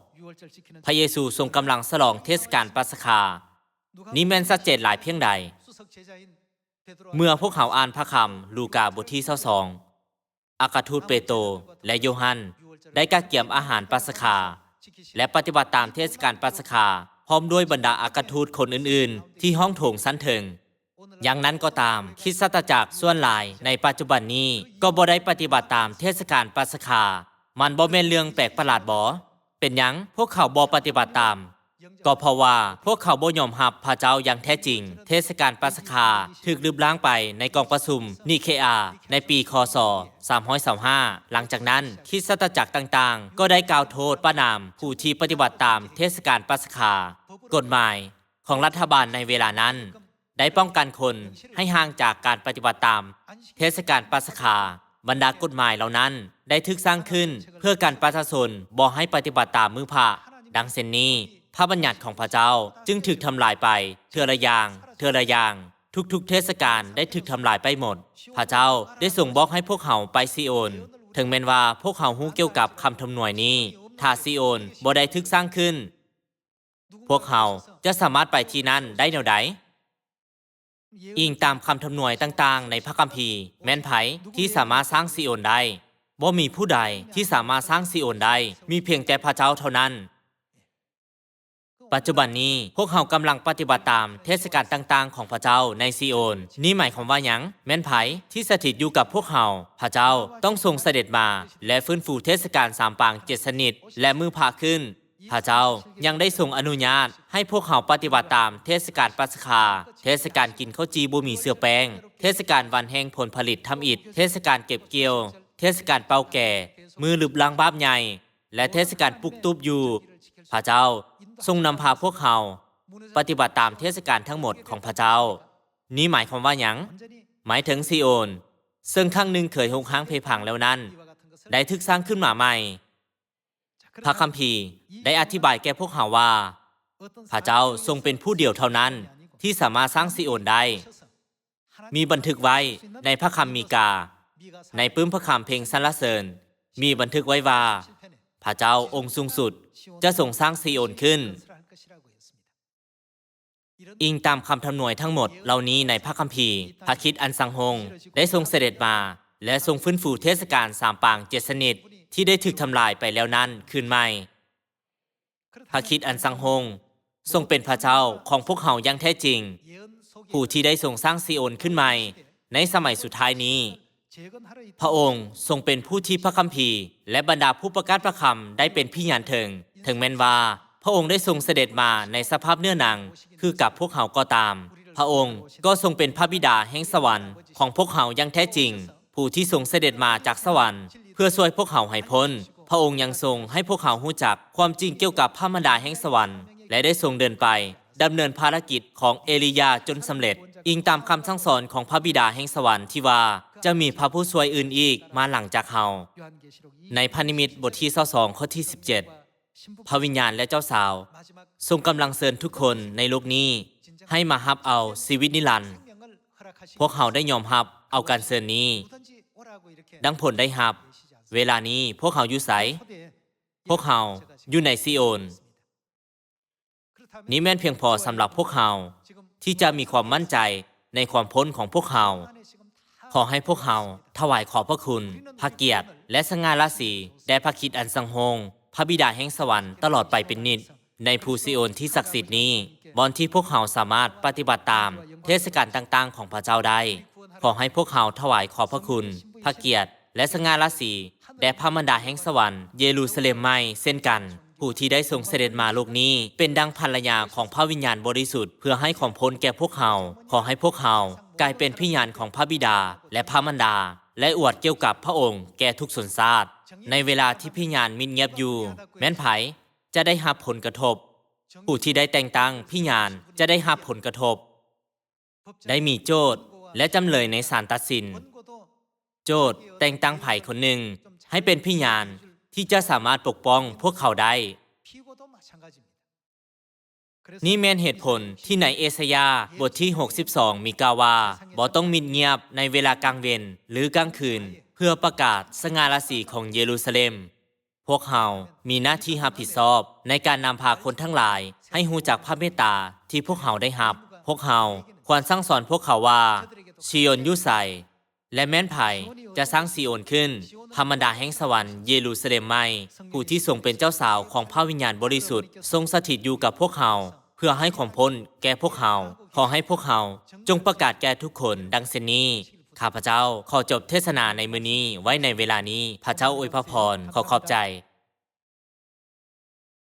ພະເຢຊູຊົງກຳລັງສະຫຼອງເທດສະການປັດສະຄາ. ນີ້ແມ່ນຊັດເຈນຫຼາຍພຽງໃດ? ເມື່ອພວກເຮົາອ່ານພະຄຳລູກາບົດທີຊາວສອງ ອັກຄະທູດເປໂຕ ແລະ ໂຢຮັນໄດ້ກະກຽມອາຫານປັດສະຄາ ແລະ ປະຕິບັດຕາມເທດສະການປັດສະຄາ ພ້ອມດ້ວຍບັນດາອັກຄະທູດຄົນອື່ນໆທີ່ຫ້ອງໂຖງຊັ້ນເທິງ. ຢ່າງນັ້ນກໍຕາມ, ຄຣິສຕະຈັກສ່ວນຫຼາຍໃນປັດຈຸບັນນີ້ກໍບໍ່ໄດ້ປະຕິບັດຕາມເທດສະການປັດສະຄາ. ມັນບໍ່ແມ່ນເລື່ອງແປກປະຫຼາດບໍ? ເປັນຫຍັງພວກເຂົາບໍ່ປະຕິບັດຕາມ? ກໍເພາະວ່າພວກເຂົາບໍ່ຍອມຮັບພະເຈົ້າຢ່າງແທ້ຈິງ. ເທດສະການປັດສະຄາຖືກລຶບລ້າງໄປໃນກອງປະຊຸມນິເຄອາໃນປີ ຄ.ສ. ສາມຮ້ອຍຊາວຫ້າ. ຫຼັງຈາກນັ້ນ, ຄຣິສຕະຈັກຕ່າງໆກໍໄດ້ກ່າວໂທດປະນາມຜູ້ທີ່ປະຕິບັດຕາມເທດສະການປັດສະຄາ. ກົດໝາຍຂອງລັດຖະບານໃນເວລານັ້ນ ໄດ້ປ້ອງກັນຄົນໃຫ້ຫ່າງຈາກການປະຕິບັດຕາມເທດສະການປັດສະຄາ. ບັນດາກົດໝາຍເຫຼົ່ານັ້ນໄດ້ຖືກສ້າງຂຶ້ນເພື່ອກັນປະຊາຊົນບໍ່ໃຫ້ປະຕິບັດຕາມມື້ພະ. ດັ່ງເຊັ່ນນີ້, ພະບັນຍັດຂອງພະເຈົ້າຈຶ່ງຖືກທຳລາຍໄປເທື່ອລະຢ່າງ, ເທື່ອລະຢ່າງ. ທຸກໆເທດສະການໄດ້ຖືກທຳລາຍໄປໝົດ. ພະເຈົ້າໄດ້ຊົງບອກໃຫ້ພວກເຮົາໄປຊີໂອນ, ເຖິງແມ່ນວ່າພວກເຮົາຮູ້ກ່ຽວກັບຄຳທຳນວຍນີ້, ຖ້າຊີໂອນບໍ່ໄດ້ຖືກສ້າງຂຶ້ນ, ພວກເຮົາຈະສາມາດໄປທີ່ນັ້ນໄດ້ແນວໃດ? ອີງຕາມຄຳທຳນວຍຕ່າງໆໃນພະຄຳພີ, ແມ່ນໃຜທີ່ສາມາດສ້າງຊີໂອນໄດ້? ບໍ່ມີຜູ້ໃດທີ່ສາມາດສ້າງຊີໂອນໄດ້, ມີພຽງແຕ່ພະເຈົ້າເທົ່ານັ້ນ. ປັດຈຸບັນນີ້, ພວກເຮົາກຳລັງປະຕິບັດຕາມເທດສະການຕ່າງໆຂອງພະເຈົ້າໃນຊີໂອນ. ນີ້ໝາຍຄວາມວ່າຫຍັງ? ແມ່ນໃຜທີ່ສະຖິດຢູ່ກັບພວກເຮົາ? ພະເຈົ້າຕ້ອງຊົງສະເດັດມາ ແລະ ຟື້ນຟູເທດສະການສາມປາງເຈັດຊະນິດ ແລະ ມື້ພະຂຶ້ນ. ພະເຈົ້າຍັງໄດ້ຊົງອະນຸຍາດໃຫ້ພວກເຮົາປະຕິບັດຕາມເທດສະການປັດສະຄາ, ເທດສະການກິນເຂົ້າຈີ່ບໍ່ມີເຊື້ອແປ້ງ, ເທດສະການຫວ່ານແຫ້ງຜົນຜະລິດທຳອິດ, ເທດສະການເກັບກ່ຽວ, ເທດສະການເປົ່າແກ, ມື້ລຶບລ້າງບາບໃຫຍ່ ແລະ ເທດສະການປຸກຕູບຢູ່. ພະເຈົ້າຊົງນຳພາພວກເຮົາປະຕິບັດຕາມເທດສະການທັງໝົດຂອງພະເຈົ້າ. ນີ້ໝາຍຄວາມວ່າຫຍັງ? ໝາຍເຖິງຊີໂອນ, ເຊິ່ງຄັ້ງໜຶ່ງເຄີຍຮຸກຮ້າງເພພັງແລ້ວນັ້ນ, ໄດ້ຖືກສ້າງຂຶ້ນມາໃໝ່. ພະຄຳພີໄດ້ອະທິບາຍແກ່ພວກເຮົາວ່າ ພະເຈົ້າຊົງເປັນຜູ້ດຽວເທົ່ານັ້ນທີ່ສາມາດສ້າງຊີໂອນໄດ້. ມີບັນທຶກໄວ້ໃນພະຄຳມີກາ, ໃນປຶ້ມພະຄຳເພງສັນລະເສີນ, ມີບັນທຶກໄວ້ວ່າ ພະເຈົ້າອົງສູງສຸດຈະຊົງສ້າງຊີໂອນຂຶ້ນ. ອີງຕາມຄຳທຳນວຍທັງໝົດເຫຼົ່ານີ້ໃນພະຄຳພີ, ພະຄຣິດອັນສັງຮົງໄດ້ຊົງສະເດັດມາ ແລະ ຊົງຟື້ນຟູເທດສະການສາມປາງເຈັດຊະນິດທີ່ໄດ້ຖືກທຳລາຍໄປແລ້ວນັ້ນຄືນໃໝ່. ພະຄຣິດອັນສັງຮົງຊົງເປັນພະເຈົ້າຂອງພວກເຮົາຢ່າງແທ້ຈິງ, ຜູ້ທີ່ໄດ້ຊົງສ້າງຊີໂອນຂຶ້ນໃໝ່ໃນສະໄໝສຸດທ້າຍນີ້. ພະອົງຊົງເປັນຜູ້ທີ່ພະຄຳພີ ແລະ ບັນດາຜູ້ປະກາດພະຄຳໄດ້ເປັນພະຍານເຖິງ. ເຖິງແມ່ນວ່າພະອົງໄດ້ຊົງສະເດັດມາໃນສະພາບເນື້ອໜັງຄືກັບພວກເຮົາກໍຕາມ, ພະອົງກໍຊົງເປັນພະບິດາແຫ່ງສະຫວັນຂອງພວກເຮົາຢ່າງແທ້ຈິງ, ຜູ້ທີ່ຊົງສະເດັດມາຈາກສະຫວັນເພື່ອຊ່ວຍພວກເຮົາໃຫ້ພົ້ນ. ພະອົງຍັງຊົງໃຫ້ພວກເຮົາຮູ້ຈັກຄວາມຈິງກ່ຽວກັບພະມານດາແຫ່ງສະຫວັນ ແລະ ໄດ້ຊົງເດີນໄປ ດຳເນີນພາລະກິດຂອງເອລີຢາຈົນສຳເລັດ. ອີງຕາມຄຳສັ່ງສອນຂອງພະບິດາແຫ່ງສະຫວັນທີ່ວ່າ ຈະມີພະຜູ້ຊ່ວຍອື່ນອີກມາຫຼັງຈາກເຮົາ. ໃນພະນິມິດບົດທີຊາວສອງ ຂໍ້ທີສິບເຈັດ, ພະວິນຍານ ແລະ ເຈົ້າສາວຊົງກຳລັງເຊີນທຸກຄົນໃນໂລກນີ້ໃຫ້ມາຮັບເອົາຊີວິດນິລັນ. ພວກເຮົາໄດ້ຍອມຮັບເອົາການເຊີນນີ້. ດັ່ງຜົນໄດ້ຮັບ, ເວລານີ້ພວກເຮົາຢູ່ໃສ? ພວກເຮົາຢູ່ໃນຊີໂອນ. ນີ້ແມ່ນພຽງພໍສຳລັບພວກເຮົາທີ່ຈະມີຄວາມໝັ້ນໃຈໃນຄວາມພົ້ນຂອງພວກເຮົາ. ຂໍໃຫ້ພວກເຮົາຖວາຍຂອບພະຄຸນ, ພະກຽດ ແລະ ສະຫງ່າລາສີແດ່ພະຄຣິດອັນສັງໂຮງ, ພະບິດາແຫ່ງສະຫວັນຕະຫຼອດໄປເປັນນິດ, ໃນພູຊີໂອນທີ່ສັກສິດນີ້, ບ່ອນທີ່ພວກເຮົາສາມາດປະຕິບັດຕາມເທດສະການຕ່າງໆຂອງພະເຈົ້າໄດ້. ຂໍໃຫ້ພວກເຮົາຖວາຍຂອບພະຄຸນ, ພະກຽດ ແລະ ສະຫງ່າລາສີແດ່ພະມານດາແຫ່ງສະຫວັນເຢຣູຊາເລັມໃໝ່ເຊັ່ນກັນ, ຜູ້ທີ່ໄດ້ຊົງສະເດັດມາໂລກນີ້ເປັນດັ່ງພັນລະຍາຂອງພະວິນຍານບໍລິສຸດ ເພື່ອໃຫ້ຄວາມພົ້ນແກ່ພວກເຮົາ. ຂໍໃຫ້ພວກເຮົາກາຍເປັນພະຍານຂອງພະບິດາ ແລະ ພະມານດາ ແລະ ອວດກ່ຽວກັບພະອົງແກ່ທຸກຊົນຊາດ. ໃນເວລາທີ່ພະຍານມິດງຽບຢູ່, ແມ່ນໃຜຈະໄດ້ຮັບຜົນກະທົບ? ຜູ້ທີ່ໄດ້ແຕ່ງຕັ້ງພະຍານຈະໄດ້ຮັບຜົນກະທົບ. ໄດ້ມີໂຈດ ແລະ ຈຳເລີຍໃນສານຕັດສິນ. ໂຈດແຕ່ງຕັ້ງໃຜຄົນໜຶ່ງໃຫ້ເປັນພະຍານທີ່ຈະສາມາດປົກປ້ອງພວກເຂົາໄດ້. ນີ້ແມ່ນເຫດຜົນທີ່ໃນເອຊາຍາບົດທີຫົກສິບສອງມີກ່າວວ່າ, ບໍ່ຕ້ອງມິດງຽບໃນເວລາກາງເວັນ ຫຼື ກາງຄືນ ເພື່ອປະກາດສະຫງ່າລາສີຂອງເຢຣູຊາເລັມ. ພວກເຮົາມີໜ້າທີ່ຮັບຜິດຊອບໃນການນຳພາຄົນທັງຫຼາຍໃຫ້ຮູ້ຈັກພະເມດຕາທີ່ພວກເຮົາໄດ້ຮັບ. ພວກເຮົາຄວນສັ່ງສອນພວກເຂົາວ່າ ຊີໂອນຢູ່ໃສ ແລະ ແມ່ນໃຜຈະສ້າງຊີໂອນຂຶ້ນ? ພະມານດາແຫ່ງສະຫວັນເຢຣູຊາເລັມໃໝ່, ຜູ້ທີ່ຊົງເປັນເຈົ້າສາວຂອງພະວິນຍານບໍລິສຸດ, ຊົງສະຖິດຢູ່ກັບພວກເຮົາ ເພື່ອໃຫ້ຄວາມພົ້ນແກ່ພວກເຮົາ. ຂໍໃຫ້ພວກເຮົາຈົ່ງປະກາດແກ່ທຸກຄົນດັ່ງເຊັ່ນນີ້. ຂ້າພະເຈົ້າຂໍຈົບເທດສະໜາໃນມື້ນີ້ໄວ້ໃນເວລານີ້. ພະເຈົ້າອວຍພະພອນ. ຂໍຂອບໃຈ.